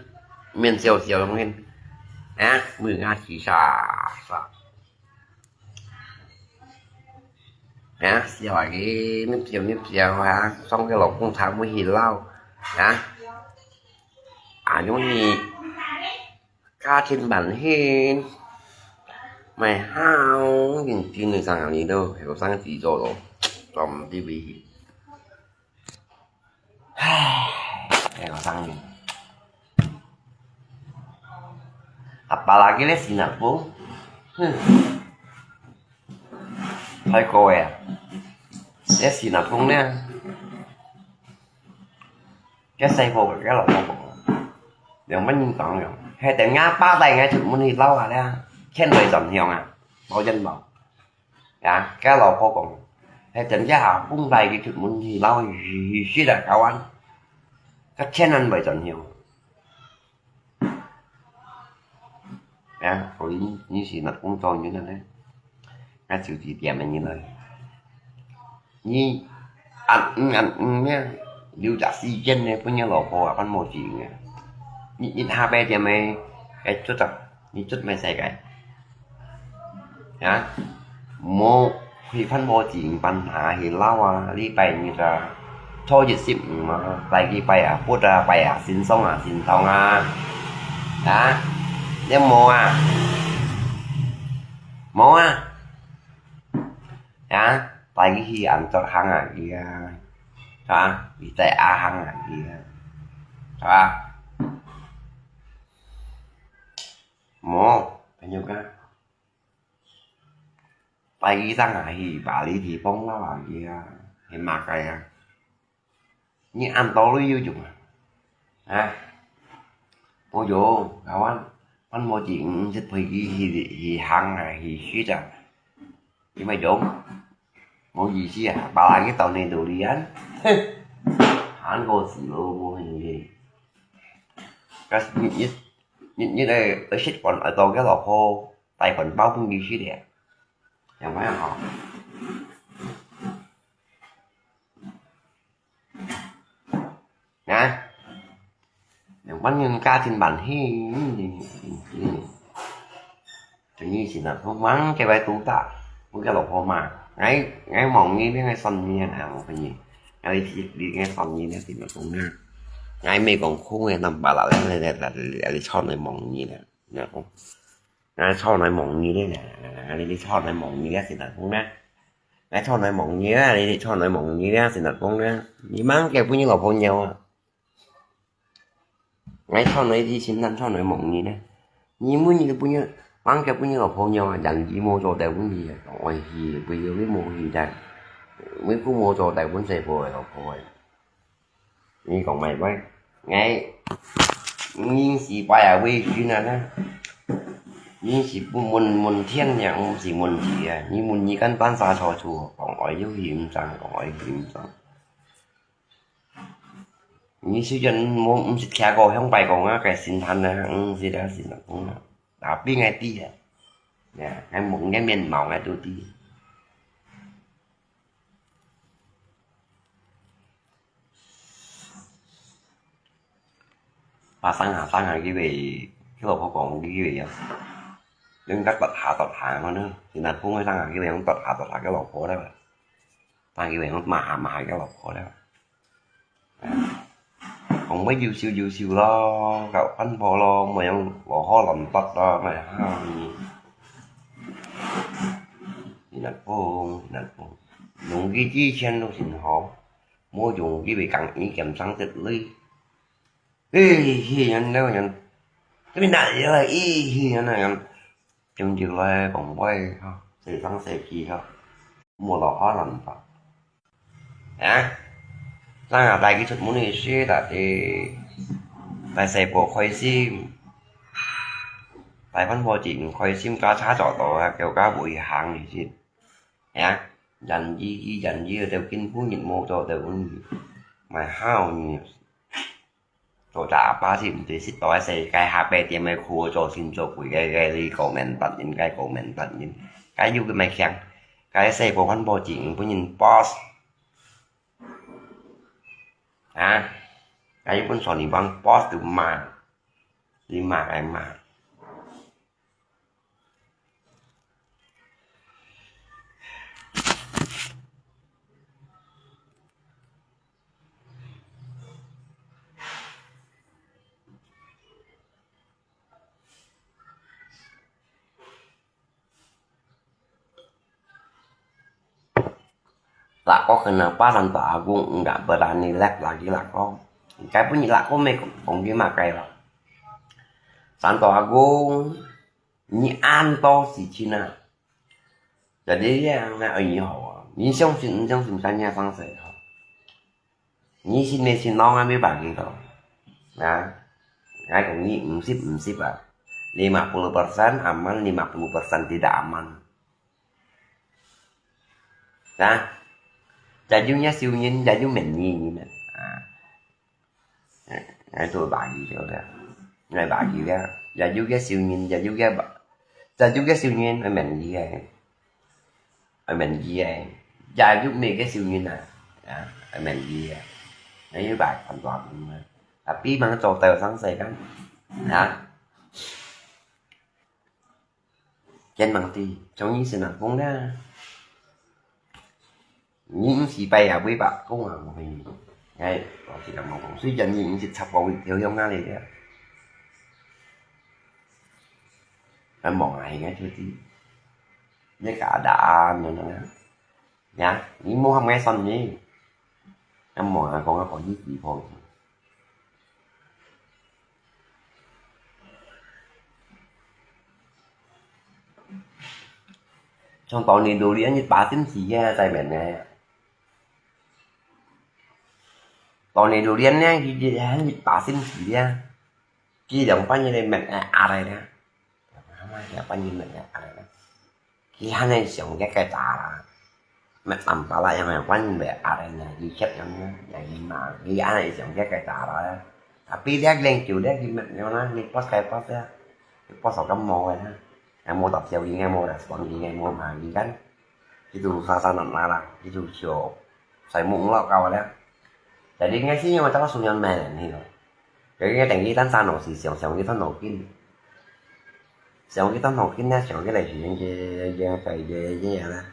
面笑笑樣形，啊，尾牙起沙沙，啊，笑啊，你笑你笑啊，送个老公茶會去撈，啊，啊，容易 家庭辦現，買好，認真个生理咯，後生自做咯，做毋得為去。唉，後生人。阿爸啦，佢个死人風，哼，太過啊！這死人風呢？ 該細伙仔个老婆講，兩萬人講了，係等𠊎爸帶𠊎出門去撈下咧，錢來轉向啊，無錢無。啊，該老婆講，係等這下風帶佢出門去撈去食啊，搞完，該錢還來轉向。 啊，所以你，你是若工作人呢？啊，就係點个人來。你，恁，恁，恁咩？留隻時間呢，分你老婆啊，分無錢啊。你，你下擺點个，該做得，你做咩世界？啊？無 去番婆子辦下去撈啊，禮拜日啊，初一十五啊，拜幾拜啊，佛啊，拜啊，神像啊，神像啊。啊？你無啊？無啊？啊？拜佢去安桌行啊，佢啊，啊？佢在阿行啊，佢啊，啊？無，朋友啊。 拜一上啊，去巴黎地方啦，去啊，去馬街啊。你恁多旅遊種啊？啊？無用，𠊎還，還無錢，毋識陪佢去，去行啊，去食啊。你乜用？無意思啊，巴黎去到你肚裡啊。哼，還過死咯，無興趣。該你，你，你，你來，來食飯，愛到該老婆 帶飯包分佢食咧。仰般好？啊？仰般人家庭關係，嗯，嗯，嗯。 就你現在，我忙个話都打，我个老婆罵，𠊎，𠊎望你，你愛算你啊，𠊎朋友，𠊎，你，你愛算你咧，點樣講呢？𠊎毋係講空个，nampak啦，你，你，你，你坐來望你咧，然後，𠊎坐來望你咧，你，你坐來望你咧，點樣講呢？𠊎坐來望你咧，你坐來望你咧，點樣講呢？你忙个分你老婆鬧啊？ 𠊎坐來，你先生坐來望你呢。你每日都分人，放假分人老婆鬧啊，人佢無做得分你啊，愛去，為了你無去噻。你姑無做得分細婆个老婆个。你講麼个？𠊎，你是擺啊委屈啊呢？你是不問，問天呀，毋是問地啊。你問你間搬沙錯處，講愛有去毋上，講愛去毋上。 你雖然無，毋識聽過，向擺講啊，該神壇啊，嗯，是啦，是啦，嗯，tapi𠊎知啊，呀，𠊎目，𠊎面貌𠊎都知。把生下生下佢會，佢老婆講佢會啊，應該突下突下个呢，神壇公个生下佢會用突下突下个老婆啦，但佢會用罵下罵下个老婆啦。 講會優秀優秀咯，搞環保咯，莫用落河亂擲咯，莫哈。你難講，你難講，用佢之前都真好，無用佢會講伊減少得累。誒，去人了人，這邊哪裡來？誒，去人了人， 今日來講話吼，細聲細氣吼，莫落下難吧。啊？咱啊，帶佢出門去食啦，帶，帶細寶開心，帶番婆子開心，加車坐到啊，叫加會行去先。啊？人意意，人意就根本就無做到問題，莫好呢。 做隻阿爸先毋知，食到个世界下背點个苦，做神做鬼个，个你講明白應該講明白應該有个咩強，該細寶番婆子分人boss，啊，該有本事你幫boss就罵，你罵該罵。 Lakoh kena pa santo agung, nggak berani lek lagi lakoh. Kaya bunyi lakoh me kong di makai lah. Santo agung, ni anto si Cina. Jadi ya ngai ai ni hao, ni xiong xin, ni xiong xin tanya sang se hao. Ni xin me xin nong ngai me bagi to. Nah, ngai kong ni msip msip ah. Lima puluh persen aman, lima puluh persen tidak aman. Nah, jaju nya siu nyin, jaju men ni nyin. Ah. Ngai tu bagi tu dia. Ngai bagi dia. Jaju ke siu nyin, jaju ke ba-, jaju ke siu nyin, men ni ke. Ai men ji ai. Jaju me ke siu nyin ah. Ya, ai men ji ai. Ai yu bai pan tua bun ma. Tapi mang cho tao sang sai kan. Ya. Ken mang ti, chong ni sin nang pung da. Ni si pai ya bui ba kong ah mo hi. Ai, ko si ka mo kong. Sui jan ni si chap ko wi yo yong na le ya. Ai mo ai ngai chu ti. Ye ka da an no na. Ya, ni mo ham ngai son ni. Em mo a kong a kong ni ti phong. Trong tàu ni du liên nhật ba sim si ya, sai men ne. Tàu ni du liên ne, hi di han nhật ba sim si ya. Ki dong pan ni le men a a lai ne. Hama ya pan ni men a a lai ne. Ki han ai siong ke kai ta la. Met tam pa la yang ai wan be a re na yi chet yang na, yang yi ma, yi an ai siong ke kai ta la. Tapi dia leng kiu dia ki met yang na, ni pos kai pos ya. Ni pos so kam mo ya. Yang mo tap siau yi ngai mo respond yi ngai mo ma yi kan. 佢就沙沙拿拿啦，佢就笑，晒目老高了。Jadi，應該係因為這個書院門去哦。Jadi，應該等於單單老師想，想佢動腦筋，想佢動腦筋呢，想佢來學這，這，這，這，這樣啦。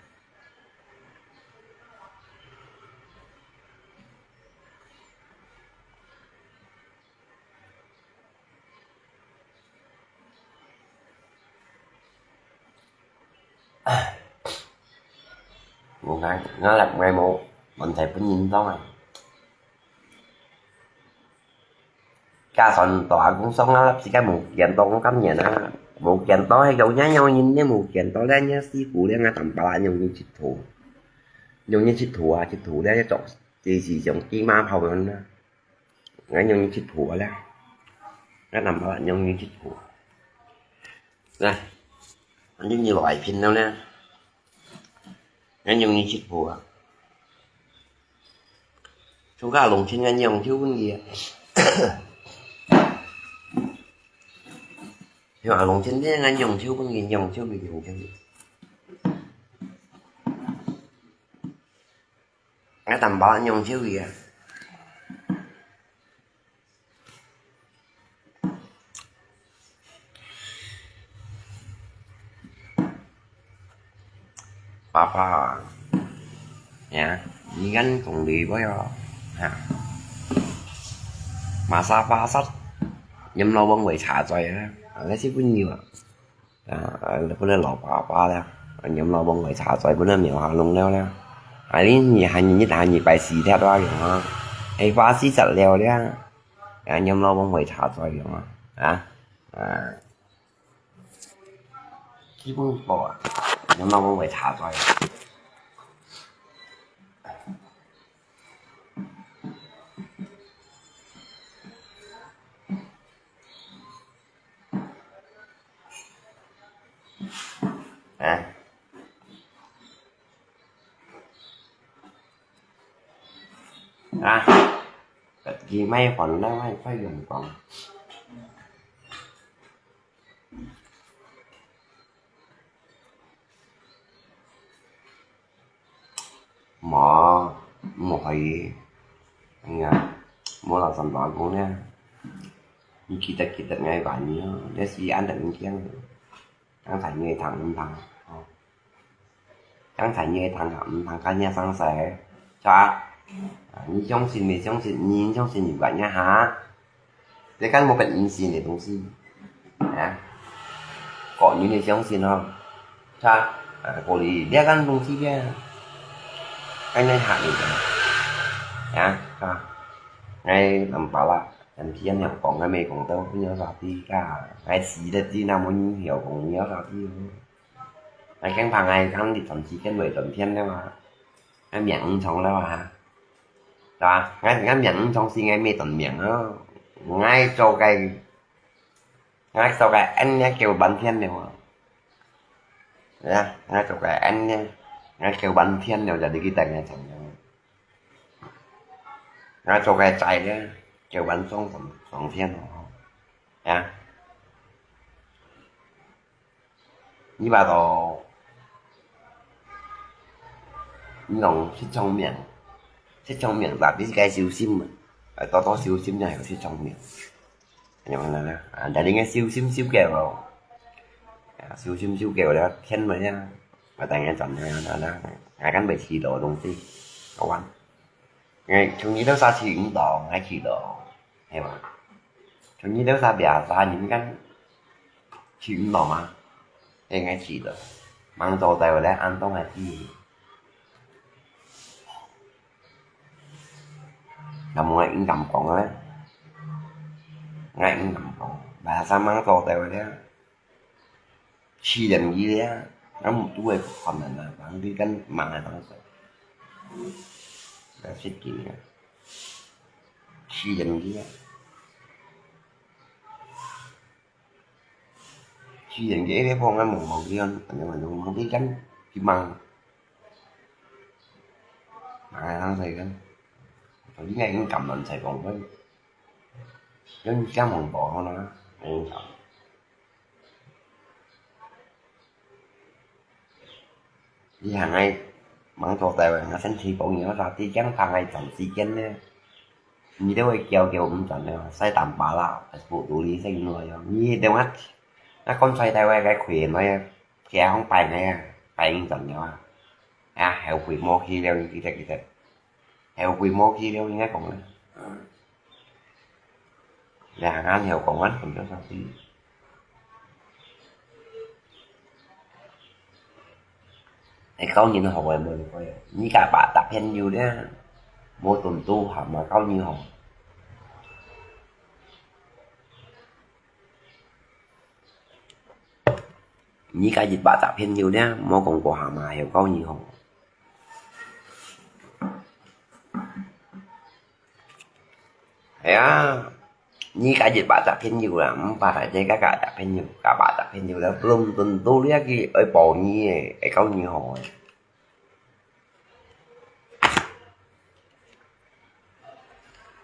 無，𠊎，𠊎立𠊎無問題分人當啊。加上大阿公上啊，自家無見到我今年啊，無見到，係有人有人你無見到咧，你師傅咧，𠊎淡薄仔容易䟘頭，容易䟘頭啊，䟘頭咧，一做，就是像雞嫲泡樣啊。 𠊎容易䟘頭啊咧，𠊎淡薄仔容易䟘頭。來，反正你來拼了咧，𠊎容易䟘頭啊。自家弄清𠊎仰手分佢啊。係嘛，弄清這𠊎仰手分佢，仰手分佢，仰手分佢。 𠊎淡薄仔仰手佢啊。爸爸啊，呀，你敢講對無哦？哈，masa pasat，閻羅王會查罪啊，啊，該係分你啊。 啊，本來老爸爸了，閻羅王會查罪，本來廟下弄了了。啊，你，你還，你還，你拜四帖啊，樣啊，係拜四帖了了。啊，閻羅王會查罪，樣啊，啊，啊，基本法啊，閻羅王會查罪。 啊。啊，佢麥煩惱，快用講。 無，無可以。哎呀，無老實話講呢，你記得，記得𠊎話你哦，這係恁樣講，剛才你會聽毋聽哦？剛才你會聽啊，毋聽，看你上勢，是吧？啊，你相信無相信？你相信你話你哈？ 這間無別人信个東西，啊，個人个相信哦，是吧？啊，過去這間東西个，該你下面个，啊，是吧？𠊎nampak啦，但係人講个無講到，不要說自家，𠊎死了，自家無人曉講，不要說自家。𠊎驚怕𠊎看你長時間會斷片了嘛，𠊎命毋長了嘛，哈。 對吧？𠊎，𠊎命毋長時，𠊎無斷命哦。𠊎做个，𠊎做个恩呢，叫半天了哦。對啊，𠊎做个恩呢，𠊎叫半天了，就你去等𠊎怎樣？𠊎做个債呢，叫半上，上，上天了哦。啊。 你話到，你講失聰明，失聰明，tapi係該修心啊，啊，多多修心正有失聰明。恁樣呢，啊，但係你个修心修夠咯，啊，修心修夠了，天門啊，啊，當然轉了，那，那，那，還未試到東西，好玩。 𠊎從你兜儕試毋到，𠊎試到，係嘛？從你兜儕biasa人間試毋到嘛？係𠊎試到，吂做到咧，恁多𠊎知。那麼𠊎毋敢講咧，𠊎毋敢講，biasa吂做到咧。 試驗佢啊，恁都會困難啊，反正跟忙个當時，來設計啊，試驗佢啊，試驗佢，一方面無目標，反正反正目標跟佢忙，忙个當時跟，所以應該已經感染才講，跟這樣忙到好啦，應該。 你還愛吂做到啊，𠊎身體講，𠊎話，這樣怕𠊎長時間呢，你都會叫叫毋轉了，晒單巴啦，還是不獨立性了喲。你等下，那講出來个，該開个，該放擺个，擺毋轉了啊。啊，後悔莫去了，你記得，記得。後悔莫去了，應該講了。兩岸有講完，很多東西。 會教人學个無？你家八十朋友咧，無tuntu下嘛教你學。你家一百隻朋友咧，無講過下嘛會教你學。 係啊，你加一百隻朋友啦，五百隻，加加隻朋友，加百隻朋友了，belum tentu了，佢愛保你个，愛教你學个。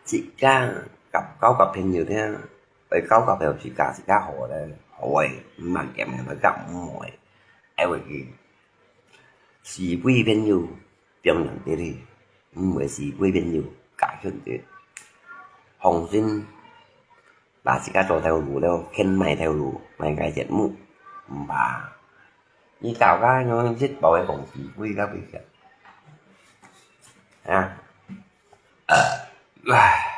自家交交朋友聽，愛交交朋友自家自家學个，學个，毋係兼个，自家毋學个，愛會去。 四位朋友，平常个哩，毋會四位朋友，加ขึ้น个。放心，拿自家做頭路了，肯買頭路，買个節目，毋怕。你搞个樣，一包个公司，貴个貴个。啊。唉。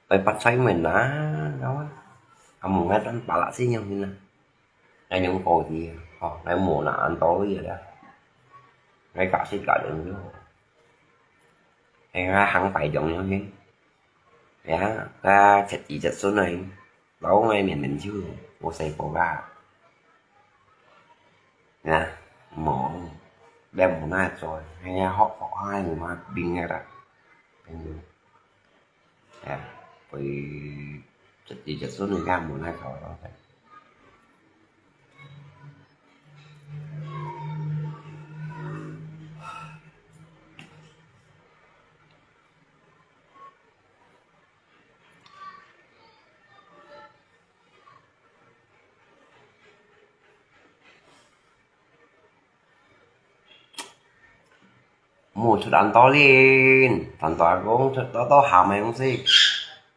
Ai, patsai mena, kawan. Kamu ngatan pala sinyong hina. Ngayong kau di, oh, ngai mo na anto ya da. Ngai ka sit ka dong yo. Ai, ngai hang pai dong yo hin. Ya, ka chet i chet sun ai. Lau ngai mien mien chiu, wo sai po ga. Nè, mò, lem mò nai choi, hai ngai hok hok hai mò ma bing ngai ra. Bing ngai. Ya, pui chet i chet sun ngai ga mò nai choi lo sai. Mò出恁多零，單單講出多多下面東西，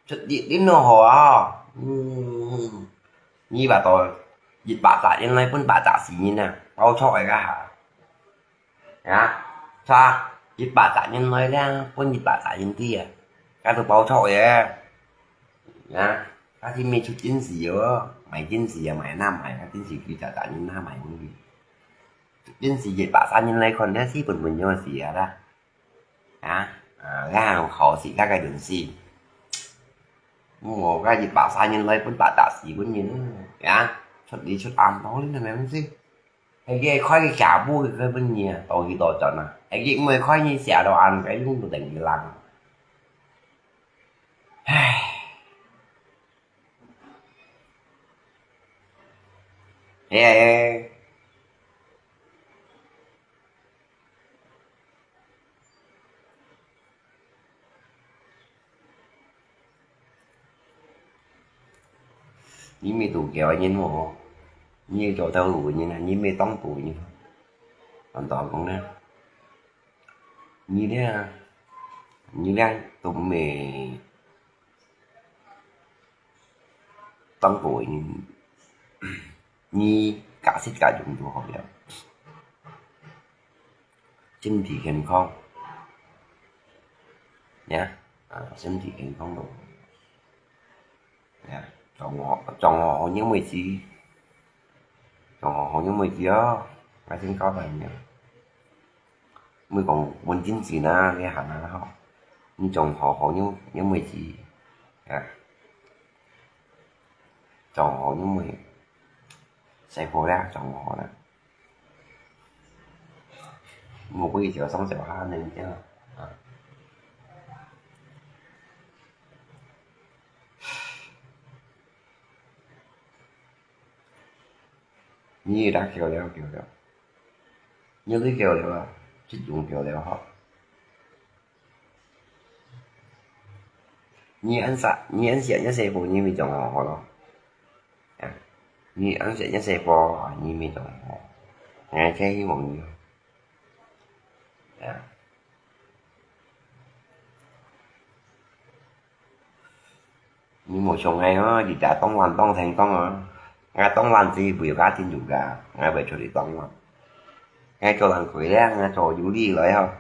出一零都好啊。嗯，你話到一百隻，原來分百隻死人啊，包錯个哈。 呀，錯，一百隻人來了，分一百隻人知啊，該都包錯个。呀，該係乜出電視哦，賣電視啊，賣哪賣，該電視幾隻隻人哪賣分佢。電視一百隻人來看，該係本本樣个事啊啦。啊，啊，該好事該个電視。我該一百隻人來分百隻死分人，呀，出力出恁多，你明白無？ 係佢開佢下步佢分你啊，到佢到盡啊。係佢毋會開你寫到恁个，用到等佢冷。唉。係啊，係啊。 你乜都叫人哦，你做頭路个人啊，你乜當多人。安到講呢，你呢，你呢都乜當多人，你假設假用就好了。 身體健康。呀，啊，身體健康咯。呀，做好，做好好樣位置，做好好樣位置哦，𠊎先交代你啊。毋係講穩定錢啊，這下啊，吼。你做好好樣，樣位置，呀，做好樣位，生活啦，做好啦。 莫過一條上小下恁樣啊。你也打球了，球了。你都夠了啊，這種夠了哈。你恁細，你恁細，你細部你咪種好好咯。啊，你恁細，你細部，你咪種好。哎，這希望你。啊。 你無像𠊎哦，日日當晚當天光哦。𠊎當晚只為家庭做个，𠊎會出去當晚。𠊎做人貴咧，𠊎做有理來哦，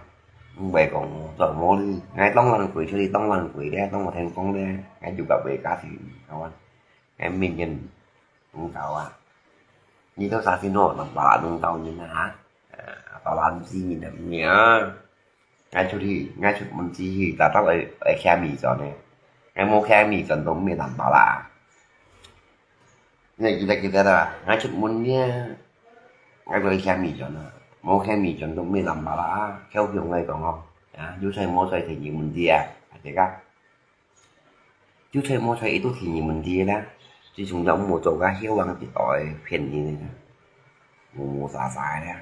毋會講做無理。𠊎當晚貴出去，當晚貴咧，當晚天光咧，𠊎就个為家庭，好啊。𠊎明年毋搞啊。你都啥時候能把弄到人啊？哈？啊，把人知人的名。 𠊎出去，𠊎出門之去，大家會，會徛米轉呢。𠊎無徛米轉都毋會難包啦。你記得，記得啦，𠊎出門呢，𠊎會徛米轉啊，無徛米轉都毋會難包啦。口香來講哦，啊，有菜無菜，第二問題啊，大家。有菜無菜，伊都第二問題啦。自從了無做个希望一代騙人呢，無無啥啥个啦。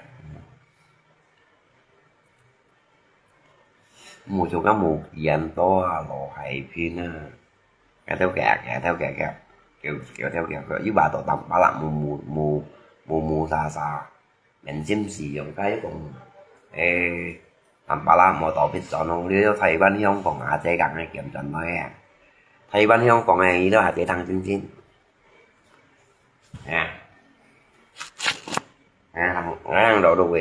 無像个無鹽多啊，落海邊啊，該條街，該條街，該，該，該條街，佢又話到淡巴拉，無，無，無，無，無啥啥，人心使用，該講，誒，淡巴拉無到別轉咯，你到台灣香港啊，這樣个檢轉來啊，台灣香港个，伊都還得當真真，啊，啊，啊，老老个，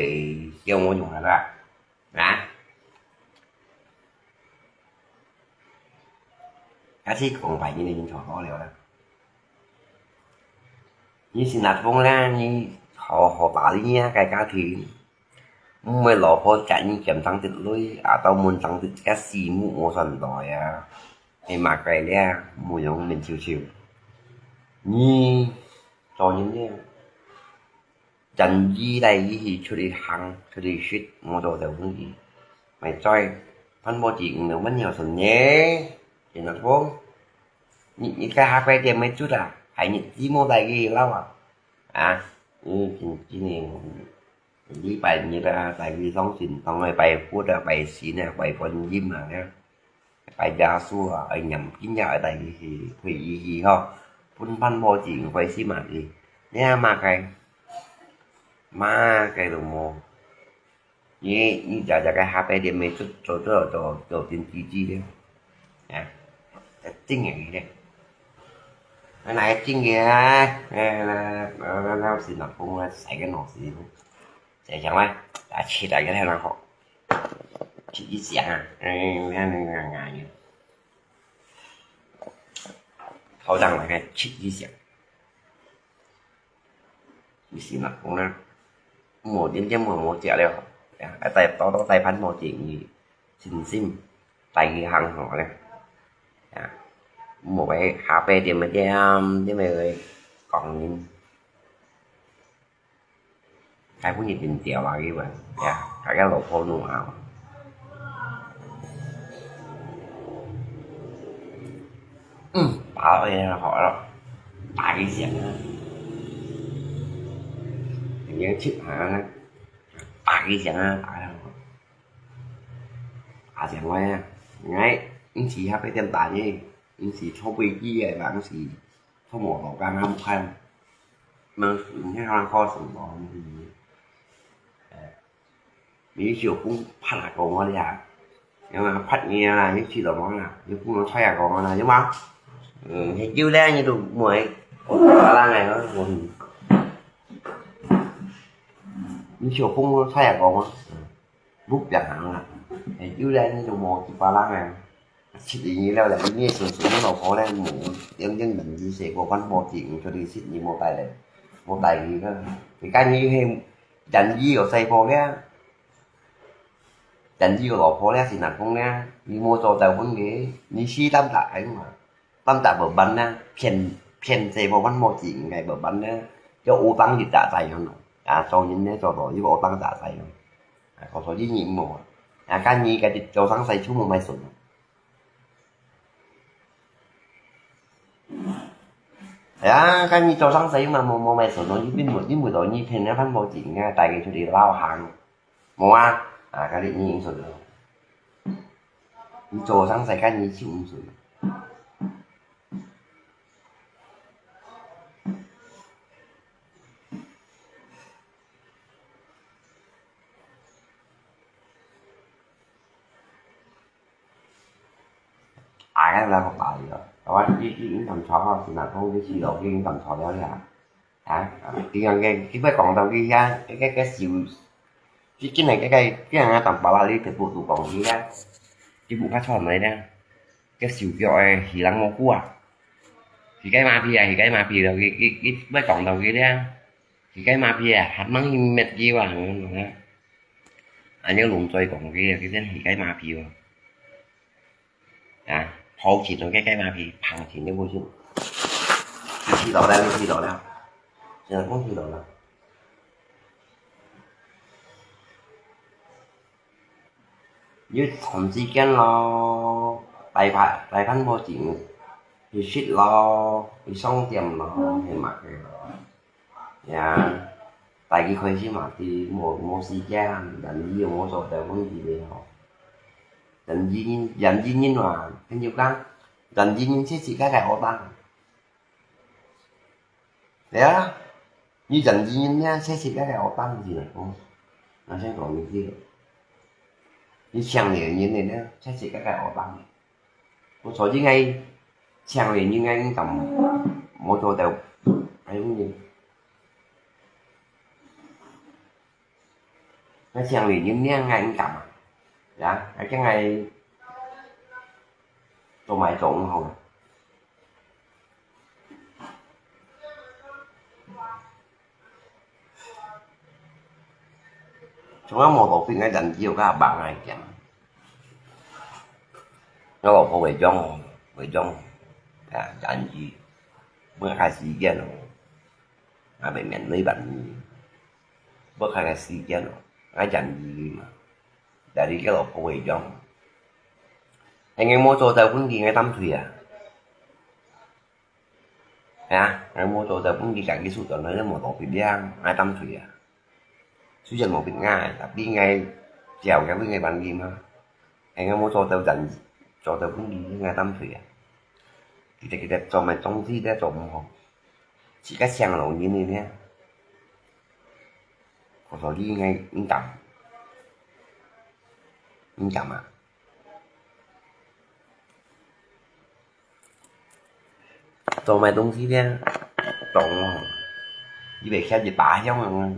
叫我用个啦。 啊？假使講白一點，你錯多了啦。你是哪種啦？你好好打理你个家庭，毋會老婆甲你兼當滴鐳，啊，到門當滴个死木無算來啊！你嘛該了，無用面臭臭。你做人了。 願意帶佢去出去行，出去食，無做就分佢。咪在，番婆子毋能問了神呢，真的不？你，你該下擺點乜做啊？還日子無帶佢去尞啊？啊，你真，真个，禮拜日啊，帶佢上神堂啊，拜佛啊，拜神啊，拜觀音啊，呢。 拜耶穌啊，愛念經啊，愛帶佢去，陪佢去吼，分番婆子開心啊佢。你阿媽該，媽該都無。你，你姐姐該下擺點乜做，做，做，做，做真積極咧。啊，真个咧。啊，哪个真个啊？哎，那，那，那，那，是老公啊，誰个老師傅？誰想啊？啊，起來个很好。 七一想啊，哎，你看那个啊，好像那个七一想，你信了，我呢，我今天我我讲了，啊，带多多带番婆子，你信心，带你行好了，啊，莫个下辈点么点，点么个讲人。 該分你定掉啊，佢話，呀，大家老婆弄啊。嗯，打到佢好了，打佢響啊，已經七下了，打佢響啊，打佢響。打響來啊，哎，毋係下背點打呢，毋係坐飛機个，毋係。 佢無老公啊，毋看。能，你看他靠什麼？哎，你小公拍哪个我呀？有嗎？拍你啊，你去了嗎？你不能拍下个嘛，有嗎？嗯，很久了，你都没，我不让哎，我，你小公拍下个吗？嗯。 屋邊行啊，哎，有咧，你就無一百人啊。七年了咧，你順順你老婆咧，無，兩兩人之事，無關無情，出去七年無帶咧，無帶佢个。你看你係，人伊有細婆咧，人伊有老婆咧，是哪講咧？你無做到分佢，你死擔打還嘛？ 擔打無辦啊，騙，騙這無辦無錢个無辦啊，要烏當一打在樣咯。啊，做人呢，做到一烏當打在樣。啊，我說你人無啊，啊，看你个做生意就無賣順啊。哎呀，看你做生意嘛，無，無賣順咯，你並無，你無到你騙人番婆子啊，帶佢出去撈行。無啊，啊，該你你應酬了。你做生世界你就毋做。哎呀，來學大了。我你你你敢坐吼，是哪講你去咯，你敢坐了呀？啊，啊，佢講个，佢愛講到佢遐，个个个手，佢今日个个，今日啊，當巴拉你特步都講佢啊，佢無法出來咧，个手腳个，係人無顧啊，係該麻痺啊，係該麻痺咯，佢佢佢愛講到佢咧，係該麻痺啊，還吂去滅佢啊，恁樣攏做講佢啊，佢真係該麻痺哦。 啊，好錢咯，該該麻痺，旁錢都無錢。你去到了，你去到了，現在講去到了。你長時間咯，大盤大盤無錢，去食咯，去商店咯，去買个咯。 呀，大家開心嘛，佢無無時間，人伊又無做到問題咧吼。人伊人伊人話，朋友講，人伊人切切个个學當。對啊，你人伊人呢，切切个个學當是來講，那先講你這個，你想你人的呢，切切个个學當。 毋錯，應該，像你應該敢無做到，哎，毋係。該像你應該敢啊？呀，該將來做麼个做毋好啊？ 從來無落去，𠊎人只有較忙个件。𠊎老婆會講哦，會講，啊，人只，愛開時間哦，𠊎會面對問題，愛開个時間哦，𠊎人只嘛，但係个老婆會講，應該無做到本地个擔水啊。 啊，𠊎無做到本地家己手段，𠊎無落去了，𠊎擔水啊。雖然無逼𠊎，tapi𠊎照顧个環境嘛。𠊎無做到人，做到本地，𠊎擔水啊。其實其實做麼个東西都做毋好，自家想容易呢。所以𠊎毋敢，毋敢啊。 做麼个東西呢？當哦，佢會徛一把香啊，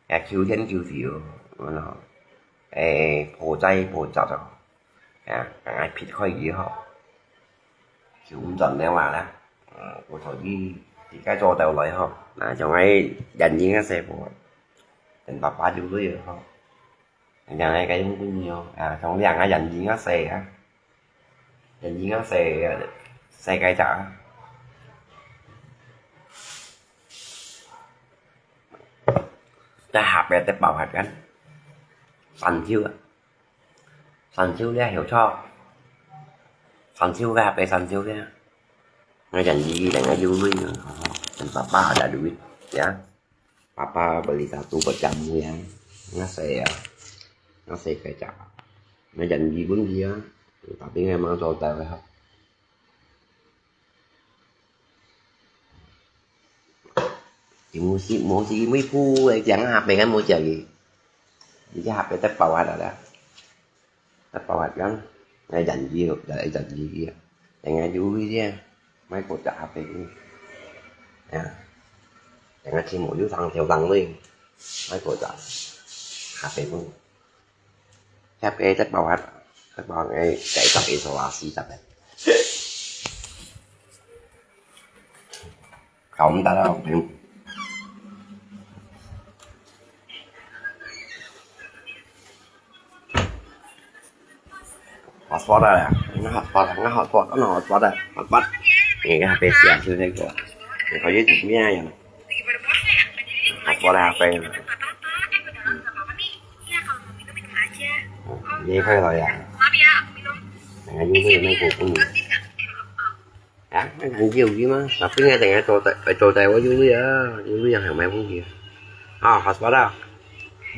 也求天求地哦，嗯咯，誒，破災破煞哦，啊，啊，撇開佢吼，就毋轉了啊啦。嗯，故所以自家做到來吼，啊，像𠊎眼睛啊細部，等爸爸就累了吼。 Yang ai kayong punyo. Ah, trong liang ah, yan jing ah, se ah. Yan jing ah, se, se kai cha. Ta hap ya te pau hat kan. San chiu ah. San chiu ya, hiểu cho. San chiu ka hap ya, san chiu ya. Nga yan jing, yan nga yu lui. Yan papa ada duit, ya. Papa beli satu buat kamu ya. Nga se ya. Nga se kai cha. Nga janji pun dia. Tapi memang total lah. Di musi, musi, mui pu, eh, jangan apa kan mau jadi. Jadi apa tak pawat ada. Tao bảo hạt gắn, ngay dành gì, dành gì kia. Tại ngay chú ý chứ, mấy cô chả hạt này. Nè. Tại ngay khi mỗi chú thằng theo thằng đi. Mấy cô chả hạt này cũng. Hạt cái tao bảo hạt, tao bảo ngay cái tao isolasi tao. Không ta đâu. Hotspot à? Nó hotspot à? Nó hotspot, nó hotspot à? Hotspot. Nghe cái H P xìa xíu thế của. Để có giới thiệu nha, vậy nè. Hotspot à, H P. Nghe phải rồi à? Nghe như thế này cũng cũng. Hả? Anh nhiều gì mà. Tapi nghe tiếng Anh trôi tay, trôi tay quá vui vui à. Vui vui à, hàng mai vui gì à. À, hotspot à?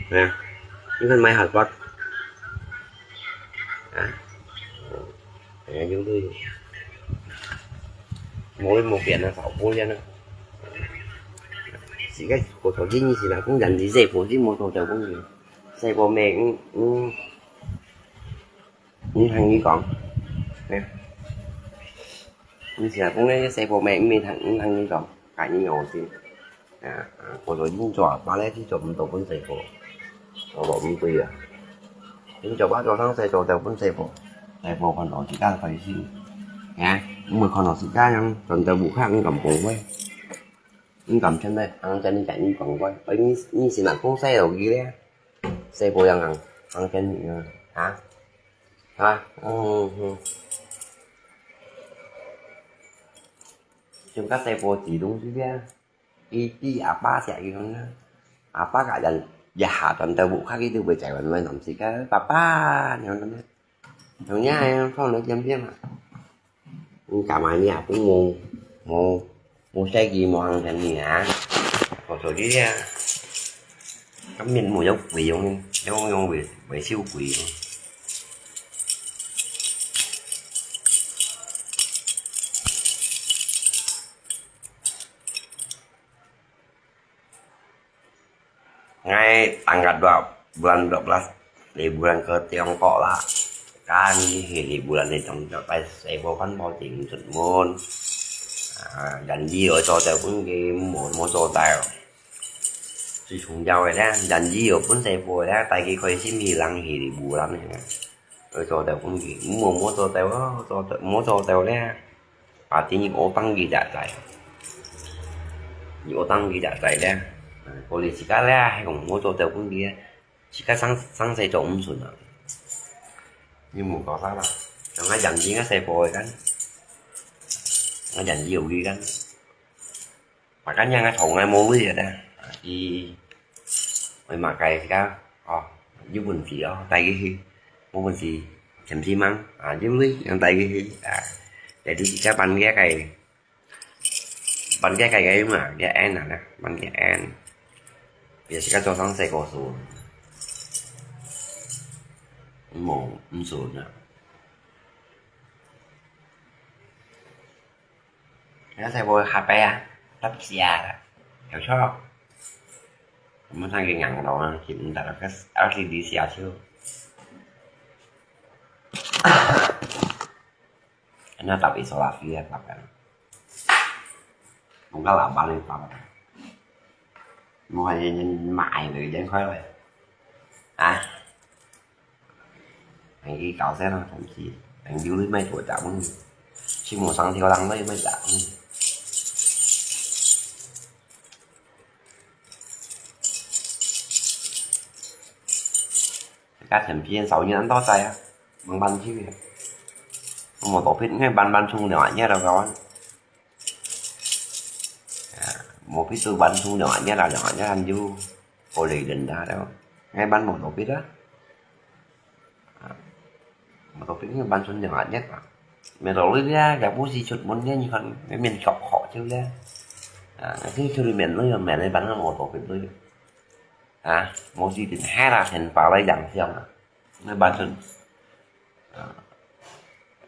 Nè. 你看買hotpot啊，哎呀，有个，無無變啊，少不變啊。自家過頭今日是啦，講人哋細部，你無做就講佢，細部咩？嗯嗯，你聽你講，哎，你是啦，講那些細部咩？你聽，你聽你講，該你有心。 啊，啊，過頭恁早，爸咧去做毋到分細部，做到毋對啊。恁早爸做生事做到分細部，細部看到自家開心。啊，毋會看到自家樣，賺到無客，毋敢講話，毋敢真个，行真个，毋講話。哎，你，你是哪講細路个咧？細部樣行，行真个啊？啊？嗯嗯。像个細部自動是這樣。 佢比阿爸惜佢講啊，阿爸个人一下轉到屋下，佢都會在外面諗自家爸爸，你講咩？同樣啊，放到邊邊嘛。你幹嘛你也不無無無細个無行成你啊？我說你啊，根本無有鬼用，用用維維修鬼用。 Ngai tanggal dua bulan dua belas, liburan ke Tiongkok lah. Kan, hi liburan di Tiongkok, pai sebo kan mau jing sut mun. Ah, janji oi cho tau pun ki, mau, mau cho tau. Si chung jao ai lah, janji oi pun sebo lah, tai ki koi sim hilang hi liburan ni. Oi cho tau pun ki, mau, mau cho tau, cho tau, mau cho tau lah. Pati ni utang ki dak tai. Ni utang ki dak tai lah. Ko li sika lah, hai kong mau cho tau pun ki. Sika sang, sang sai cho um sun ah. Ni mu ko sa lah. Ngai janji ngai sai poi kan. Ngai janji oi kan. Makanya ngai thong ngai mau lui ya dah. I, oi makai sika. Oh, yu pun si oh, tai ki hi. Mau pun si, jam si mang. Ah, yu lui yang tai ki hi. Ah, jadi sika pan kia kai. Bánh ke kai kai mà, ke en à nè, bánh ke en. Bây giờ sẽ cho sang xe cô xuống. Mổ, mổ xuống nè. Nó xe cô hạt bé à, tấp xìa à. Hiểu sao? Mới sang cái ngắn đó, chỉ mình đặt cái L C D xìa chứ. Nó tập isolasi ya, tập kan. Mungkin lah balik tập. Mau hanya main lagi, jangan kau lah. Ah. Anh cái cáo xe nó thậm chí anh dư lý mấy tuổi tạo mừng. Chỉ một sáng thì có lăng đấy mấy tạo mừng. Các thành viên sáu nhân ăn to tay á. Bằng bánh chứ. Một tổ phết ngay bánh bánh chung nữa nhé đâu có. À, một phết tôi bánh chung nữa nhé là nhỏ nhé anh du. Cô lì đỉnh đá đâu. Ngay bánh một tổ phết á. À, một tổ phết ngay bánh chung nhỏ nhất à. Mẹ tổ lưới ra, chả bố gì chuột muốn nhé, nhưng còn cái miền chọc họ chứ ra. À, cái thứ miền lưới mà mẹ lấy bánh một tổ phết lưới. À, một gì tỉnh hai là thành pháo lấy đằng xem à. Nó bắn sân. À,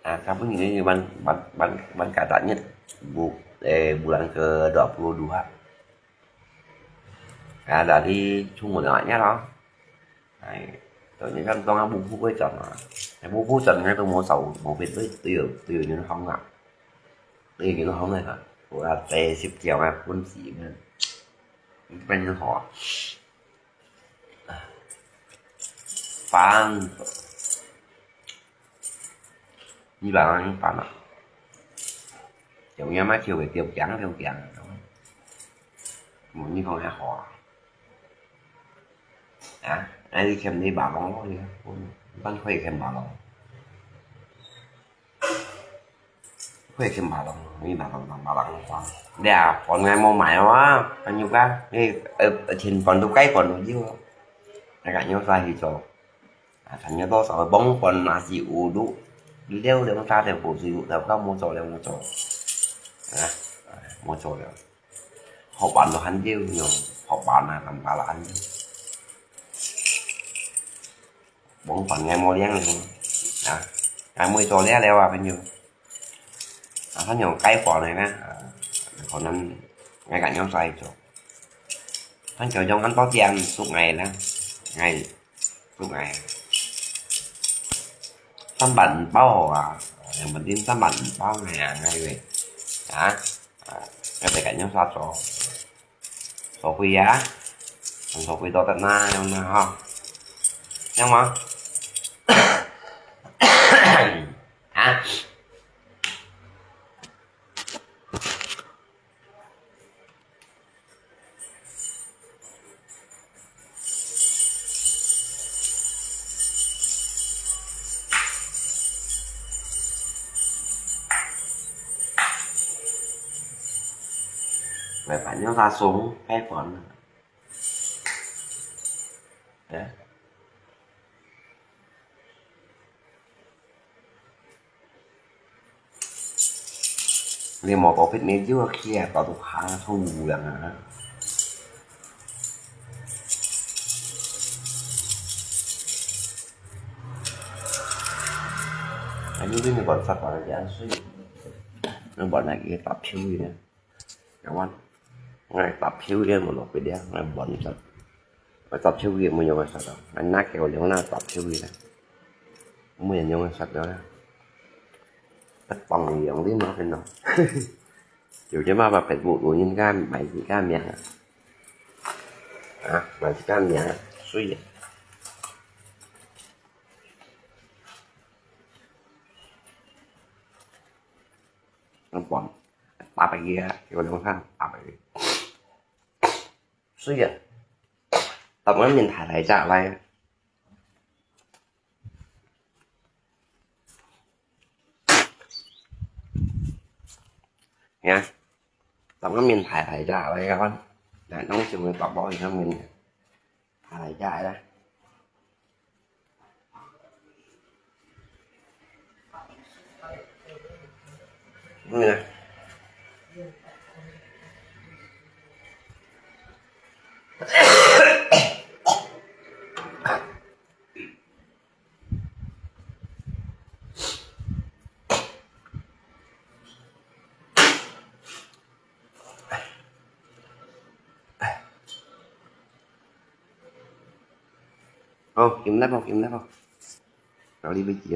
à, các bác nhìn cái bắn, bắn, bắn, bắn cả đoạn nhất. Vụ, ê, bulan kedua puluh dua. À, dari chung một đoạn nhất đó. Đấy. Tôi nhớ trong trong bố phú với chọn mà. Cái bố phú chọn ngay tôi mua sáu, một việt với tôi, tôi như nó không ngại. Tôi như nó không này hả? Của là tê xếp chiều ngay cuốn xỉ ngay. Bên nó họ. Phán. Như bà nói phán à. Chồng nhà má chiều về kiều kiắng, kiều kiắng. Một như con hạt họ. À, ai đi kèm đi bà con nó đi. Con khuê kèm bà con. Khuê kèm bà con, đi bà con, bà con con. Đây à, con ngay mua máy mà, con như cá. Đi, ở, ở trên con tụ cái con nó dữ. Nó cả nhau ra thì cho. À, thành nhớ có sao bóng còn là gì u đủ. Đi leo leo nó ra theo bộ gì đủ theo các mua cho leo mua cho. À, mua cho leo. Họ bán đồ ăn chứ nhiều, họ bán là làm bà là ăn chứ. 往返𠊎無零零啊，𠊎毋會做這了啊，朋友。啊，反正該款个呢，啊，可能𠊎敢用啥去做。反正用恁多點，祝𠊎啦，𠊎，祝𠊎。三百五包好啊，兩百零三百五包呢，𠊎以為，啊，啊，𠊎得敢用啥做。 所費啊，所費都得拿，用拿吼。聽無？啊？來，反正啥送，該款。 哎。你無搞別个，就去啊，搞到下吐樣啊。啊，你這个觀察法也水，你無那个大票个。 Kawan, ngai tap siu ye mo lo pedia, ngai bon sat. Ngai tap siu ye mo yong sat. Ngai nak ke oleh na tap siu ye. Mo yong sat đó. Tap pang yong di ma pen no. Yo je ma ba pet bu lu yin ka mai ji ka miang. Ah, mai ji ka miang. Sui ye. Nó bỏng. Tap cái kia, cái con không sao, tap cái kia. Suy à. Tap cái mình thải thải chả lại. Nha. Tap cái mình thải thải chả lại các bạn. Để nó chỉ mới tap bao nhiêu mình. Thải thải chả lại. Nè. Ồ, kim lắm không, kim lắm không? Rồi đi với chị.